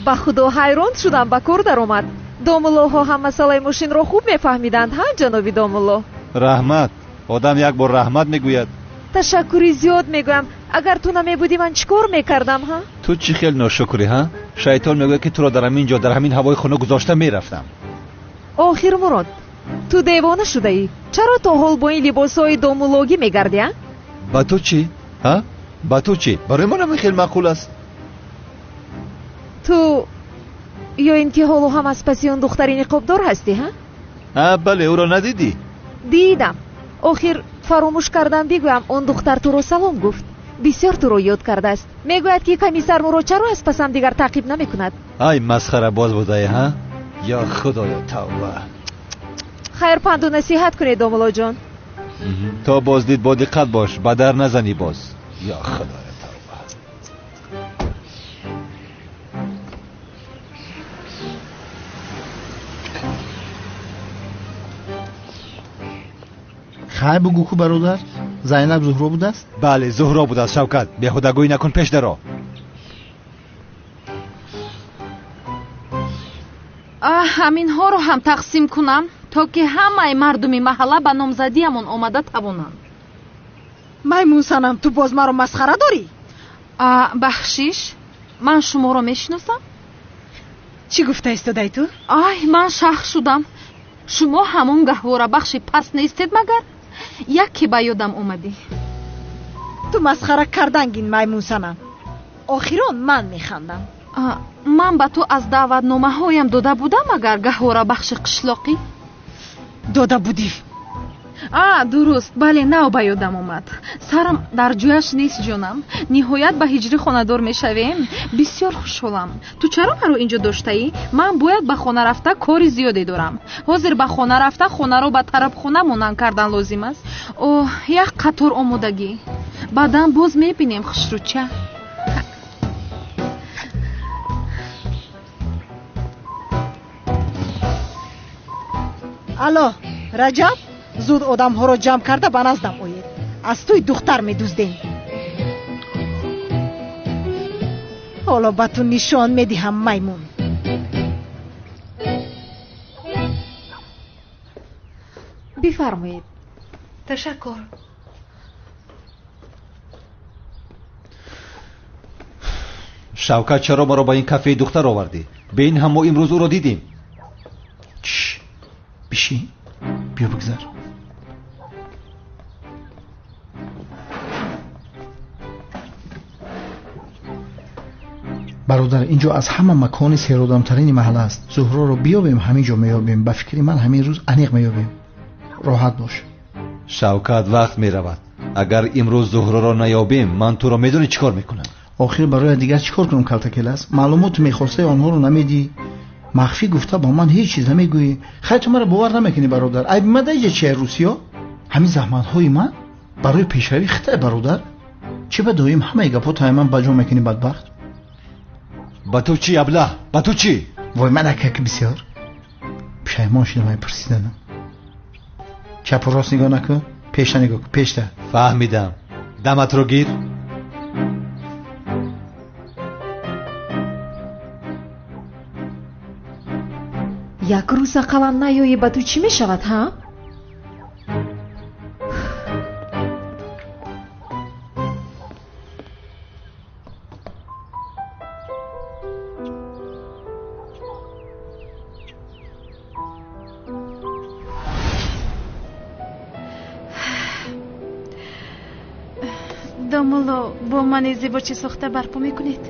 Ба худо ҳайрон шудам, ба кор даромад. Домуллоҳо ҳам масъалаи мошинро хуб мефаҳмиданд, ҳа, ҷаноби домулло? Раҳмат. Одам як бор раҳмат мегӯяд. Ташаккури зиёд мегӯям. Агар ту намебудӣ, ман чӣ кор мекардам, ҳа? Ту чӣ хел ношукрӣ, ҳа? Шайтон мегӯяд, ки туро дар ҳамин ҷо, дар ҳамин ҳавои хунук гузошта мерафтам. Охир Мурод, ту девона шудаӣ. Чаро то ҳол бо ин либосҳои домуллогӣ мегардӣ, а? Ба ту чӣ, ҳа? Ба ту чӣ? Барои ман ҳамин хел маъқул аст. Ту ё ин ки ҳоло ҳам аз паси он духтари ниқобдор ҳастӣ, ҳа? Ҳа, бале, ӯро надидӣ? Дидам. Охир фаромӯш кардам бигӯям, он духтар туро салом гуфт. Бисёр туро ёд кардааст. Мегӯяд, ки комиссар Мурод чаро аз пасам дигар таъқиб намекунад. Ай, масхара боз будаe, ҳа? Ё худоё, тавба. Хайр, панду насиҳат кунед, домуллоҷон. То боздид бо диққат бош, ба дар назанӣ боз. Ё худоё, тавба. Хай бугӯ ку, бародар, Зайнаб Зуҳро будааст? Бале, Зуҳро будааст, Шавкат. Беҳудагӯӣ накун, пеш даро. Ҳаминҳоро ҳам тақсим кунам, то ки ҳамаи мардуми маҳалла ба номзадиамон омада тавонанд. Маймунсанам, ту боз маро масхара дорӣ? Бахшиш, ман шуморо мешиносам? Чӣ гуфта истодай ту? Ай, ман шах шудам. Шумо ҳамон гаҳворабахши паст нестед магар? Яке ба ёдам омадӣ. Ту масхара кардангин, маймунсанам. Охирон ман механдам. Ман ба ту аз даъватномаҳоям дода будам агар, гаҳворабахши қишлоқӣ? Дода будӣ. Дуруст, бале, нав ба ёдам омад. Сарам дар ҷояш нест, ҷонам. Ниҳоят ба ҳиҷрӣ хонадор мешавем. Бисёр хушҳолам. Ту чаро маро инҷо доштаӣ? Ман бояд ба хона рафта кори зиёде дорам. Ҳозир ба хона рафта хонаро ба тарабхона монанд кардан лозим аст. Оҳ, як қатор омодагӣ. Баъдан боз мебинем, хушрӯча. Алло, Раҷаб, зуд одамҳоро ҷамъ карда ба наздам оед. Аз тӯй духтар медуздем. Ҳоло ба ту нишон медиҳам, маймун. Бифармоед. Ташаккур. Шавкат, чаро маро ба ин кафеи духтар овардӣ? Бе ин ҳам мо имрӯз ӯро дидем. Чш, бишин, биё бигзар. Бародар, инҷо аз ҳама макони серодамтарини маҳалла аст. Зуҳроро биёбем, ҳамин ҷо меёбем. Ба фикри ман ҳамин рӯз аниқ меёбем. Роҳат бош. Шавкат, вақт меравад. Агар имрӯз Зуҳроро наёбем, ман туро медонӣ чӣ кор мекунам? Охир барои дигар чӣ кор кунам, калтакелас? Маълумоти мехостаи онҳоро намедиҳӣ. Махфӣ гуфта ба ман ҳеҷ чиз намегӯӣ. Хай, ту маро бовар намекунӣ, бародар. Айби ман дар инҷа чия, русиё? Ҳамин заҳматҳои ман барои пешравии хитай, бародар. Чӣ ба доим ҳамаи гапҳо таи ман ба ҷо мекунӣ, бадбахт? Ба ту чӣ, аблаҳ? Ба ту чӣ? Вой, ман акак бисёр пушаймон шудам ай пурсиданам. Чапу рост нигоҳ накун, пешта нигоҳ кун, пешта. Фаҳмидам. Даматро гир. Як рӯз ақаллан наёӣ, ба ту чӣ мешавад, ҳа? Домулло, бо ман издивоҷи сохта барпо мекунед?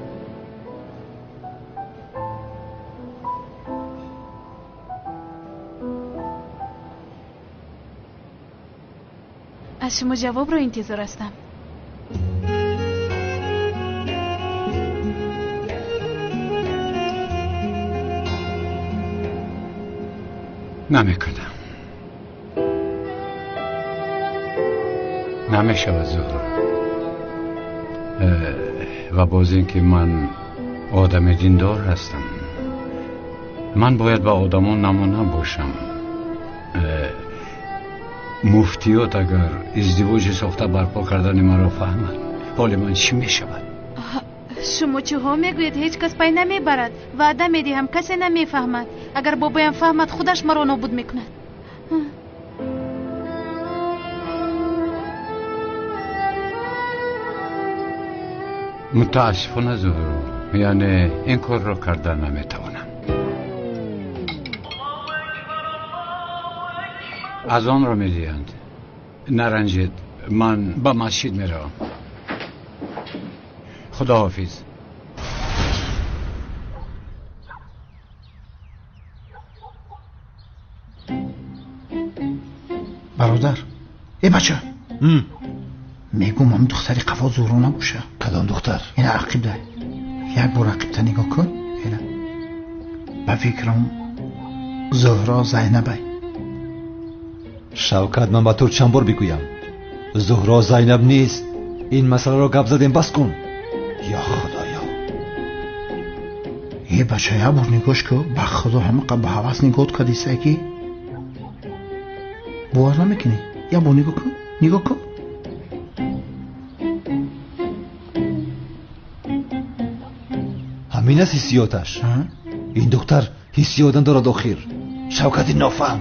Аз шумо ҷавобро интизор ҳастам. Намекунам. Намешавад, Зуҳро. Ва боз ин ки ман одами диндор ҳастам. Ман бояд ба одамон намуна бошам. Муфтиёт агар издивоҷи сохта барпо кардани маро фаҳмад, ҳоли ман чӣ мешавад? Шумо чиҳо мегӯед? Ҳеҷ кас пай намебарад. Ваъда медиҳам, касе намефаҳмад. Агар бобоям фаҳмад, худаш маро нобуд мекунад. Мутаассифона, Зуҳро, яъне ин корро карда наметавонам. Аз онро медиҳанд. Наранҷед, ман ба масҷид меравам. Худоҳофиз. Бародар, э бача, мегӯм ҳам духтари қафо Зуҳро набоша. Кадом духтар? Ина ақибда. Як бор ақибта нигоҳ кун. Ина, ба фикрам Зуҳро Зайнабай. Шавкат, ман ба ту чанд бор бигӯям, Зуҳро Зайнаб нест. Ин масъаларо гап задем, бас кун. Ё Худоё! Е бача, як бор нигоҳш кун. Ба Худо, ҳамақа ба ҳавас нигоҳ кардиса ки бовар намекунӣ. Як бор нигоҳ кун, нигоҳ кун. Ҳамин аст ҳиссиёташ. Ин духтар ҳиссиёт надорад охир. Шавкати нофаҳм.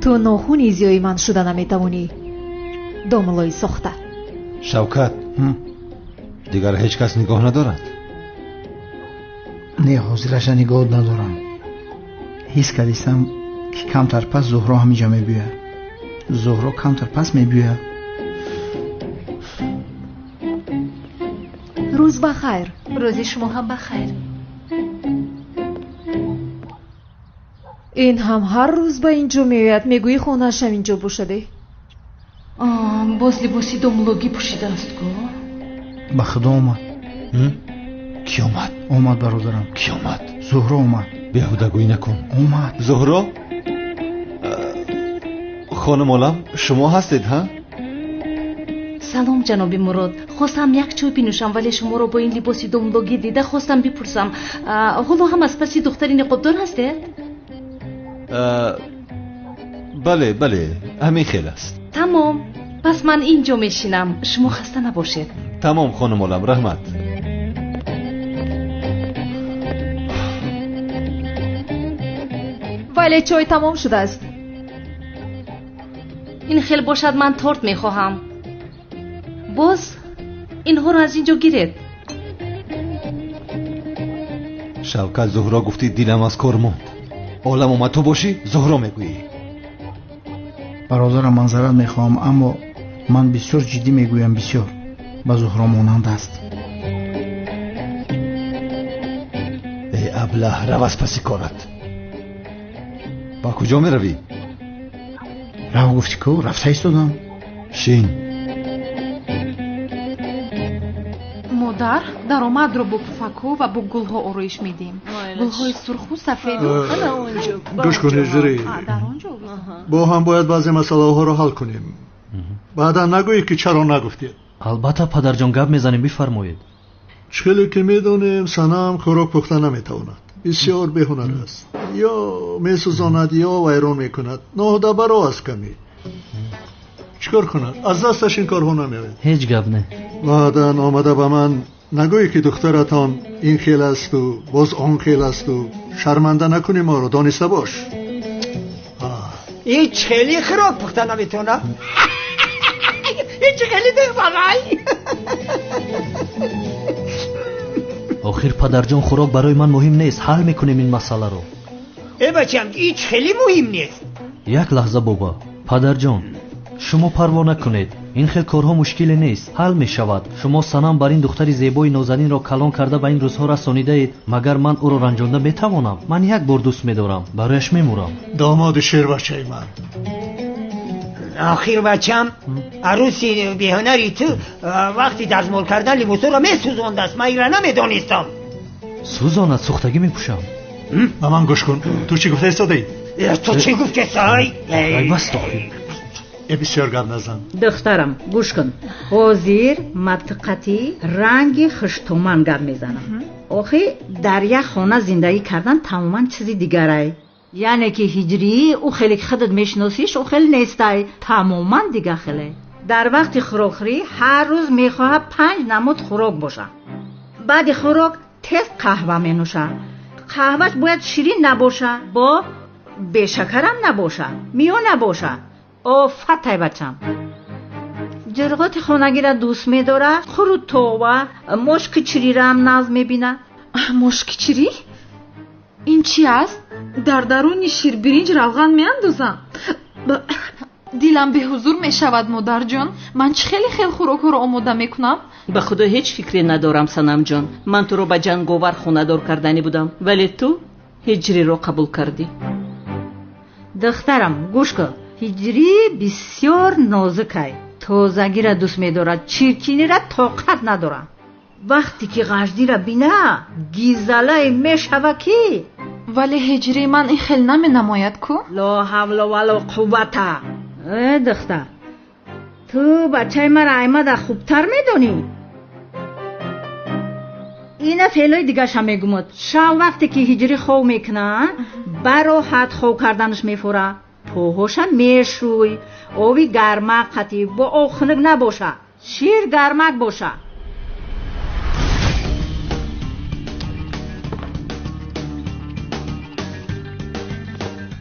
Ту нохуни зиёи ман шуда наметавонӣ, домуллои сохта. Шавкат, дигар ҳеҷ кас нигоҳ надорад? Не, ҳозираша нигоҳ надорам. Ҳис кардистам ки камтар пас Зуҳро ҳаминҷа мебиёяд. Зуҳро камтар пас мебиёяд. Рӯз ба хайр. Рӯзи шумо ҳам ба хайр. Ин ҳам ҳар рӯз ба ин ҷо меояд. Мегӯӣ хонааш ҳамин ҷо бошаде. Боз либоси домлогӣ пӯшидааст ку. Ба Худо омад. Кӣ омад? Омад, бародарам. Кӣ омад? Зуҳро омад. Беҳудагӯӣ накун. Омад. Зуҳро? Хонум Олам, шумо ҳастед, ҳа? Салом, ҷаноби Мурод. Хостам як чой бинӯшам, вале шуморо бо ин либоси домлогӣ дида хостам бипурсам, ҳоло ҳам аз паси духтари ниқобдор ҳастед? Бале, бале, ҳамин хел аст. Тамом, пас ман ин ҷо мешинам, шумо хаста набошед. Тамом, хонум Олам, раҳмат. Вале чой тамом шудааст. Ин хел бошад, ман торт мехоҳам. Боз инҳоро аз ин ҷо гиред. Шавкат, Зуҳро гуфтӣ, дилам аз кор монд. Олам омад, ту бошӣ Зуҳро мегӯӣ. Бародарам, манзарат мехоҳам, аммо ман бисёр ҷиддӣ мегӯям, бисёр ба Зуҳро монанд аст. Э аблаҳ, рав аз паси корат. Ба куҷо меравӣ? Рав гуфтӣ ку, рафта истодам. Шин. Модар, даромадро бо пуфакҳо ва бо гулҳо ороиш медиҳем. Гулҳои сурху сафеду. Гӯш кунед, ҷири, бо ҳам бояд баъзе масъалаҳоро ҳал кунем. Баъдан нагӯед, ки чаро нагуфтед. Албатта, падарҷон, гап мезанем, бифармоед. Чӣ хеле ки медонем, Санам хӯрок пухта наметавонад. Бисёр беҳунар аст. Ё месӯзонад, ё вайрон мекунад. Ноҳудабаро аст каме. Чӣ кор кунад? Аз дасташ ин корҳо намеояд. Ҳеҷ гап не. Баъдан омада ба ман нагӯӣ, ки духтаратон ин хел асту боз он хел асту. Шарманда накунӣ моро, дониста бош. Ҳеҷ хеле хӯрок пухта наметавонад. Ҳеҷ хеле духтарай. Охир падарҷон, хӯрок барои ман муҳим нест. Ҳал мекунем ин масъаларо. Э бачам, ҳеҷ хеле муҳим нест. Як лаҳза, боба. Падарҷон, шумо парво накунед, ин хел корҳо мушкиле нест, ҳал мешавад. Шумо Санам бар ин духтари зебои нозанинро калон карда ба ин рӯзҳо расонидаед. Магар ман ӯро ранҷонда метавонам? Ман як бор дӯст медорам, барояш мемурам. Домоди шербачаи ман. Охир бачам, арӯси беҳунари ту вақти дастмол кардан либосҳоро месӯзондааст. Ман инро намедонистам. Сӯзонад, сӯхтагӣ мепӯшам. Ба ман гӯш кун, ту чӣ гуфта истодаӣ? Ту чӣ гуфтесай? Бас, охир. Э, бисёр гап назан. Духтарам, гӯш кун, ҳозир маттиқати ранги хуштуман гап мезанам. Охи, дар як хона зиндагӣ кардан тамоман чизи дигарай. Яъне ки ҳиҷрӣ ӯ хеле ки худат мешиносиш, ӯ хеле нестай, тамоман дига хеле. Дар вақти хӯрокхӯрӣ ҳар рӯз мехоҳад 5 намуд хӯрок бошад. Баъди хӯрок тез қаҳва менӯшад. Қаҳваш бояд ширин набошад, бо бешакарам набошад, миё набошад. Офатай бачам. Ҷирғоти хонагиро дӯст медорад, хурутова, мошкичирираам нағз мебинад. Мошкичирӣ? Ин чи аст? Дар даруни ширбиринҷ равған меандозам. Дилам беҳузур мешавад, модарҷон. Ман чӣ хеле хел хӯрокҳоро омода мекунам? Ба худо ҳеҷ фикре надорам, Санамҷон. Ман туро ба ҷанговар хонадор карданӣ будам, вале ту ҳиҷриро қабул кардӣ. Духтарам, гӯш кун, ҳиҷрӣ бисёр нозукай, тозагиро дӯст медорад, чиркиниро тоқат надорад. Вақте ки ғаждиро бина, гизалае мешава ки. Вале ҳиҷрии ман ин хел наменамояд ку. Ло ҳавло вало қуввата. Э духтар, ту бачаи маро аймада хубтар медонӣ. Ина феълои дигарша мегумад. Шав вақте ки ҳиҷрӣ хов мекунад, бароҳат хов карданаш мефора. Поҳоша мешӯй, ови гармак қатӣ, бо об хунук набоша, шир гармак боша.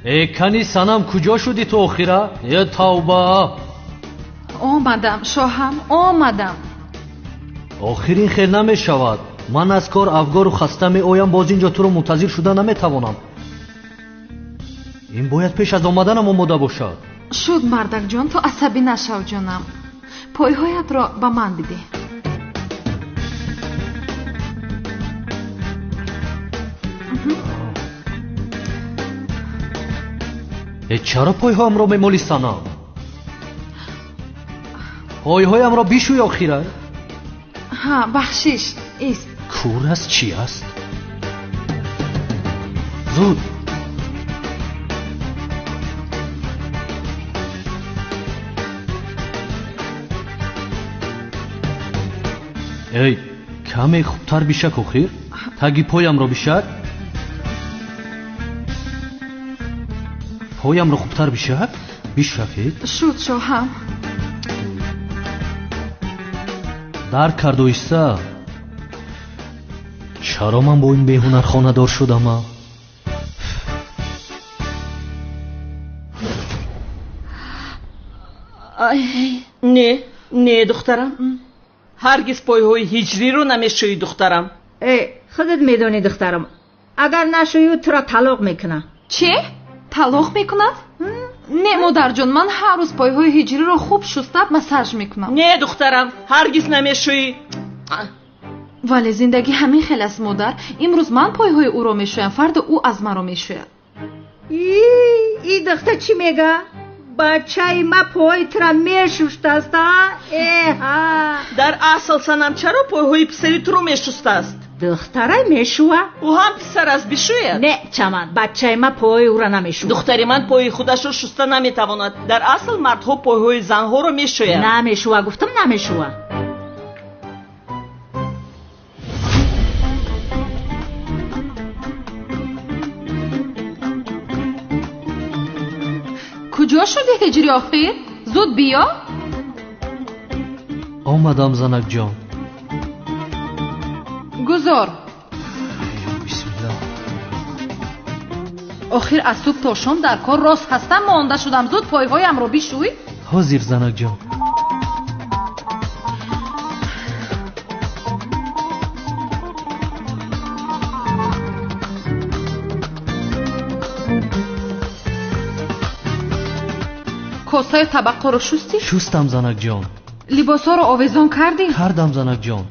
Э кани Санам, куҷо шудӣ ту охира? Е тавба! Омадам, шоҳам, омадам. Охир ин хел намешавад. Ман аз кор афгору хаста меоям, боз ин ҷо туро мунтазир шуда наметавонам. Ин бояд пеш аз омаданам омода бошад. Шуд, мардакҷон, ту асабӣ нашав, ҷонам. Пойҳоятро ба ман бидеҳ. Э чаро пойҳоямро мемолӣ, Санам? Пойҳоямро бишӯй охира. Ҳа, бахшиш, ист. Кур аст, чӣ аст? Зуд. Эй, каме хубтар бишак охир. Таги поямро бишак. Поямро хубтар бишак. Бишакед. Шуд, шоҳам. Дарк карду иста. Чаро ман бо ин беҳунар хонадор шудама? Не, не, духтарам, ҳаргиз пойҳои ҳиҷриро намешӯӣ, духтарам. Э, худат медонӣ, духтарам, агар нашӯӣ, туро талоқ мекунад. Че, талоқ мекунад? Не, модарҷон, ман ҳар рӯз пойҳои ҳиҷриро хуб шуста массаж мекунам. Не, духтарам, ҳаргиз намешӯӣ. Вале зиндагӣ ҳамин хел аст, модар. Имрӯз ман пойҳои ӯро мешӯям, фардо ӯ аз маро мешӯяд. И духта чӣ мега? Бачаи ма пойҳои тура мешуштааст, а? Эҳа, дар асл, Санам, чаро пойҳои писари туро мешустааст? Духтара мешӯва. Ӯ ҳам писар аст, бишӯяд. Не, Чаман, бачаи ма пойҳои ӯра намешӯвад. Духтари ман пойи худашро шуста наметавонад. Дар асл, мардҳо пойҳои занҳоро мешӯянд. Намешӯва, гуфтам, намешӯва. Куҷо шуди, Ҳиҷри, охир? Зуд биё. Омадам, занакҷон. Гузор. Бисмилла. Охир аз субҳ то шом дар кор рост ҳастам, монда шудам. Зуд пойҳоямро бишӯй. Ҳозир, занакҷон. Косаю табақҳоро шустӣ? Шустам, занакҷон. Либосҳоро овезон кардӣ? Кардам, занакҷон.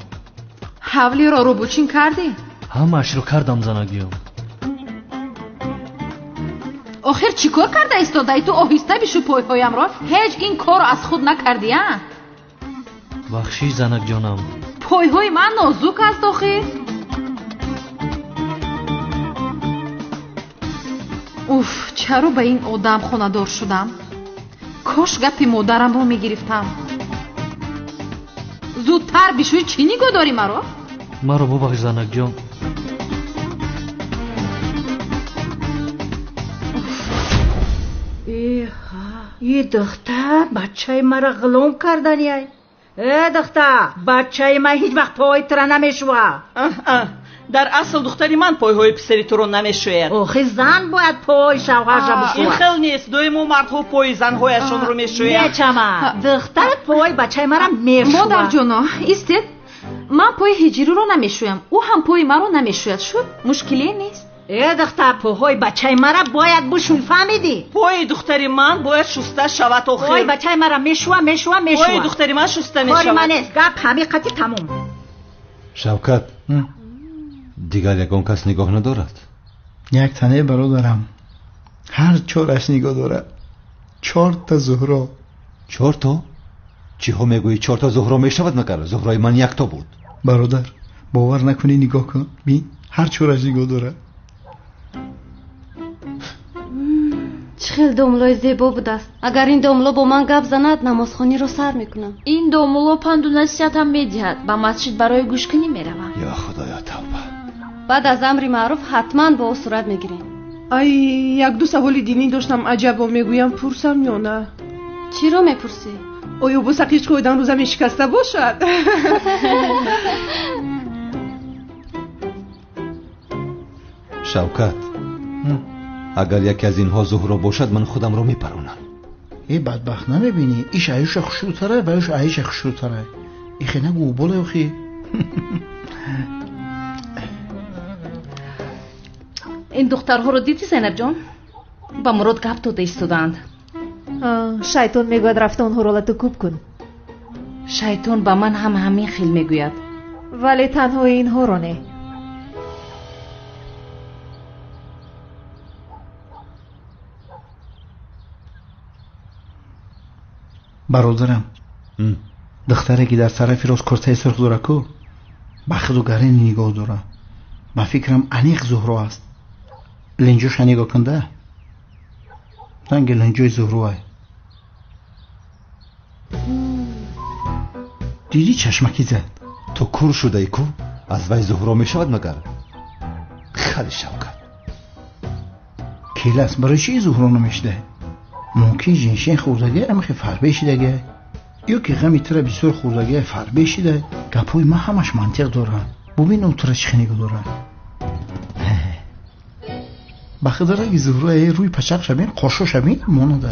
Ҳавлиро рӯбучин кардӣ? Ҳамаашро кардам, занакҷон. Охир чӣ кор карда истодаи ту? Оҳиста бишӯ пойҳоямро. Ҳеҷ ин корро аз худ накардӣ, а? Бахшиш, занакҷонам. Пойҳои ман нозук аст охир. Уф, чаро ба ин одам хонадор шудам? Кош гапи модарамро мегирифтам. Зудтар бишӯй, чӣ нигоҳ дорӣ маро? Маро бубахш, занакҷон. Эҳа, и духтар бачаи маро ғулом карданиай. Э, духтар, бачаи ман ҳеҷ вақт пойҳои тура намешӯва. Дар асл, духтари ман пойҳои писари туро намешӯяд. Охи зан бояд пойи шавҳарша бишӯяд. Ин хел нест, доимо мардҳо пойи занҳояшонро мешӯянд. Не, Чаман, духтарат пойҳои бачаи маро мешӯяд. Модарҷоно, истед, ман пойи Ҳиҷриро намешӯям, ӯ ҳам пойи маро намешӯяд. Шуд, мушкиле нест. Э, духтар, пойҳои бачаи мара бояд бишӯй, фаҳмидӣ? Пойи духтари ман бояд шуста шавад охир. Пойи бачаи мара мешӯва, мешӯва, мешӯва. Пойи духтари ман шуста Кори мешавад. ман нест, гап ҳамиқати тамом. Шавкат, дигар ягон кас нигоҳ надорад? Як тане, бародарам, ҳар чораш нигоҳ дорад. Чорта Зуҳро. Чорто? Чиҳо мегӯӣ? Чорта Зуҳро мешавад магар? Зуҳрои ман якто буд. Бародар, бовар накунӣ, нигоҳ кун, бин, ҳар чораш нигоҳ дорад. Чӣ хел домлои зебо будааст. Агар ин домло бо ман гап занад, намозхониро сар мекунам. Ин домулло панду насиҳатам медиҳад. Ба масҷид барои гӯшкунӣ меравам. Ё Худоё, тавба. Баъд аз амри маъруф ҳатман бо ӯ сурат мегирем. Ай, якду саволи динӣ доштам, аҷабо мегӯям, пурсам ё на? Чиро мепурсӣ? Оё бо сақич хӯрдан рӯза мешикаста бошад? Шавкат, агар яке аз инҳо Зуҳро бошад, ман худамро мепаронам. Э, бадбахт, намебинӣ, иш аюша хушрӯтара ва юш аиша хушрӯтара. Ихе нагӯ, боле охи. Ин духтарҳоро дидӣ, Зайнабҷон? Ба Мурод гап дода истодаанд. Шайтон мегӯяд, рафта онҳоро лату кӯб кун. Шайтон ба ман ҳам ҳамин хел мегӯяд. Вале танҳо инҳоро не. Бародарам, духтаре ки дар тарафи рост куртаи сурх дора ку, ба худу гарини нигоҳ дора. Ба фикрам, аниқ Зуҳро аст. Линҷоша нигоҳ кунда, ранги линҷои Зуҳроай. Дидӣ, чашмакӣ зад. Ту кур шудаи ку? Аз вай Зуҳро мешавад магар? Хали, Шавкат. Келас, барои чӣ Зуҳро намешида? Мумкин жиншин хӯрдагӣ, амхи фарбе шидагӣ, ё ки ғами тура бисёр хӯрдагӣ, фарбе шида. Гапҳои ман ҳамаш мантиқ дорад. Бубин, ӯ тура чӣ хел нигоҳ дорад. Ба худ раги Зуҳро, рӯи пачақ шабин, қошо шабин монада.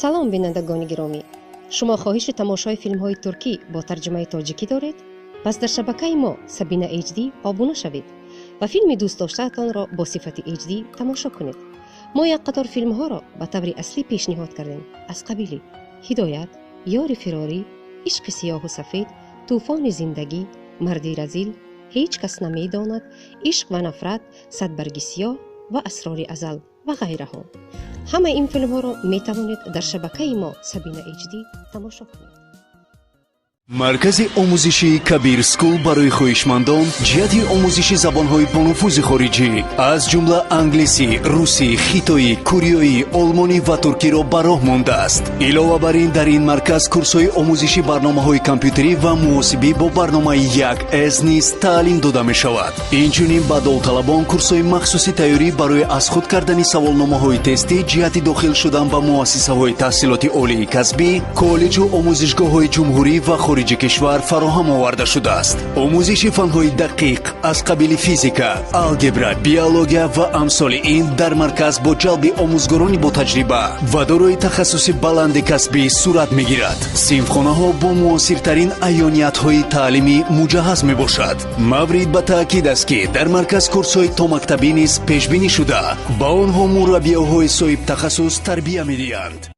Салом, бинандагони гиромӣ. Шумо хоҳиши тамошои филмҳои туркӣ бо тарҷумаи тоҷикӣ доред? Пас дар шабакаи мо Сабина HD обуна шавед ва филми дӯстдоштаатонро бо сифати HD тамошо кунед. Мо як қатор филмҳоро ба таври аслӣ пешниҳод кардем, аз қабили Ҳидоят, Ёри фирорӣ, Ишқи сиёҳу сафед, Тӯфони зиндагӣ, Марди разил, Ҳеҷ кас намедонад, Ишқ ва нафрат, Садбарги сиёҳ ва Асрори азал ва ғайраҳо. Ҳамаи ин филмҳоро метавонед дар шабакаи мо Сабина HD тамошо кунед. Маркази омӯзишии Кабир Скул барои хоҳишмандон ҷиҳати омӯзиши забонҳои бонуфузи хориҷӣ, аз ҷумла англисӣ, русӣ, хитоӣ, кореоӣ, олмонӣ ва туркиро ба роҳ мондааст. Илова бар ин, дар ин марказ курсҳои омӯзиши барномаҳои компютерӣ ва муҳосибӣ бо барномаи 1С низ таълим дода мешавад. Инчунин ба довталабон курсҳои махсуси тайёрӣ барои аз худ кардани саволномаҳои тестӣ ҷиҳати дохил шудан ба муассисаҳои таҳсилоти олии касбӣ, коллеҷу омӯзишгоҳҳои ҷумҳурӣ ва хориҷи кишвар фароҳам оварда шудааст. Омӯзиши фанҳои дақиқ аз қабили физика, алгебра, биология ва амсоли ин дар марказ бо ҷалби омӯзгорони ботаҷриба ва дорои тахассуси баланди касбӣ сурат мегирад. Синфхонаҳо бо муосиртарин аёниятҳои таълимӣ муҷаҳҳаз мебошад. Маврид ба таъкид аст, ки дар марказ курсҳои томактабӣ низ пешбинӣ шуда, ба онҳо мураббиёҳои соҳибтахассус тарбия медиҳанд.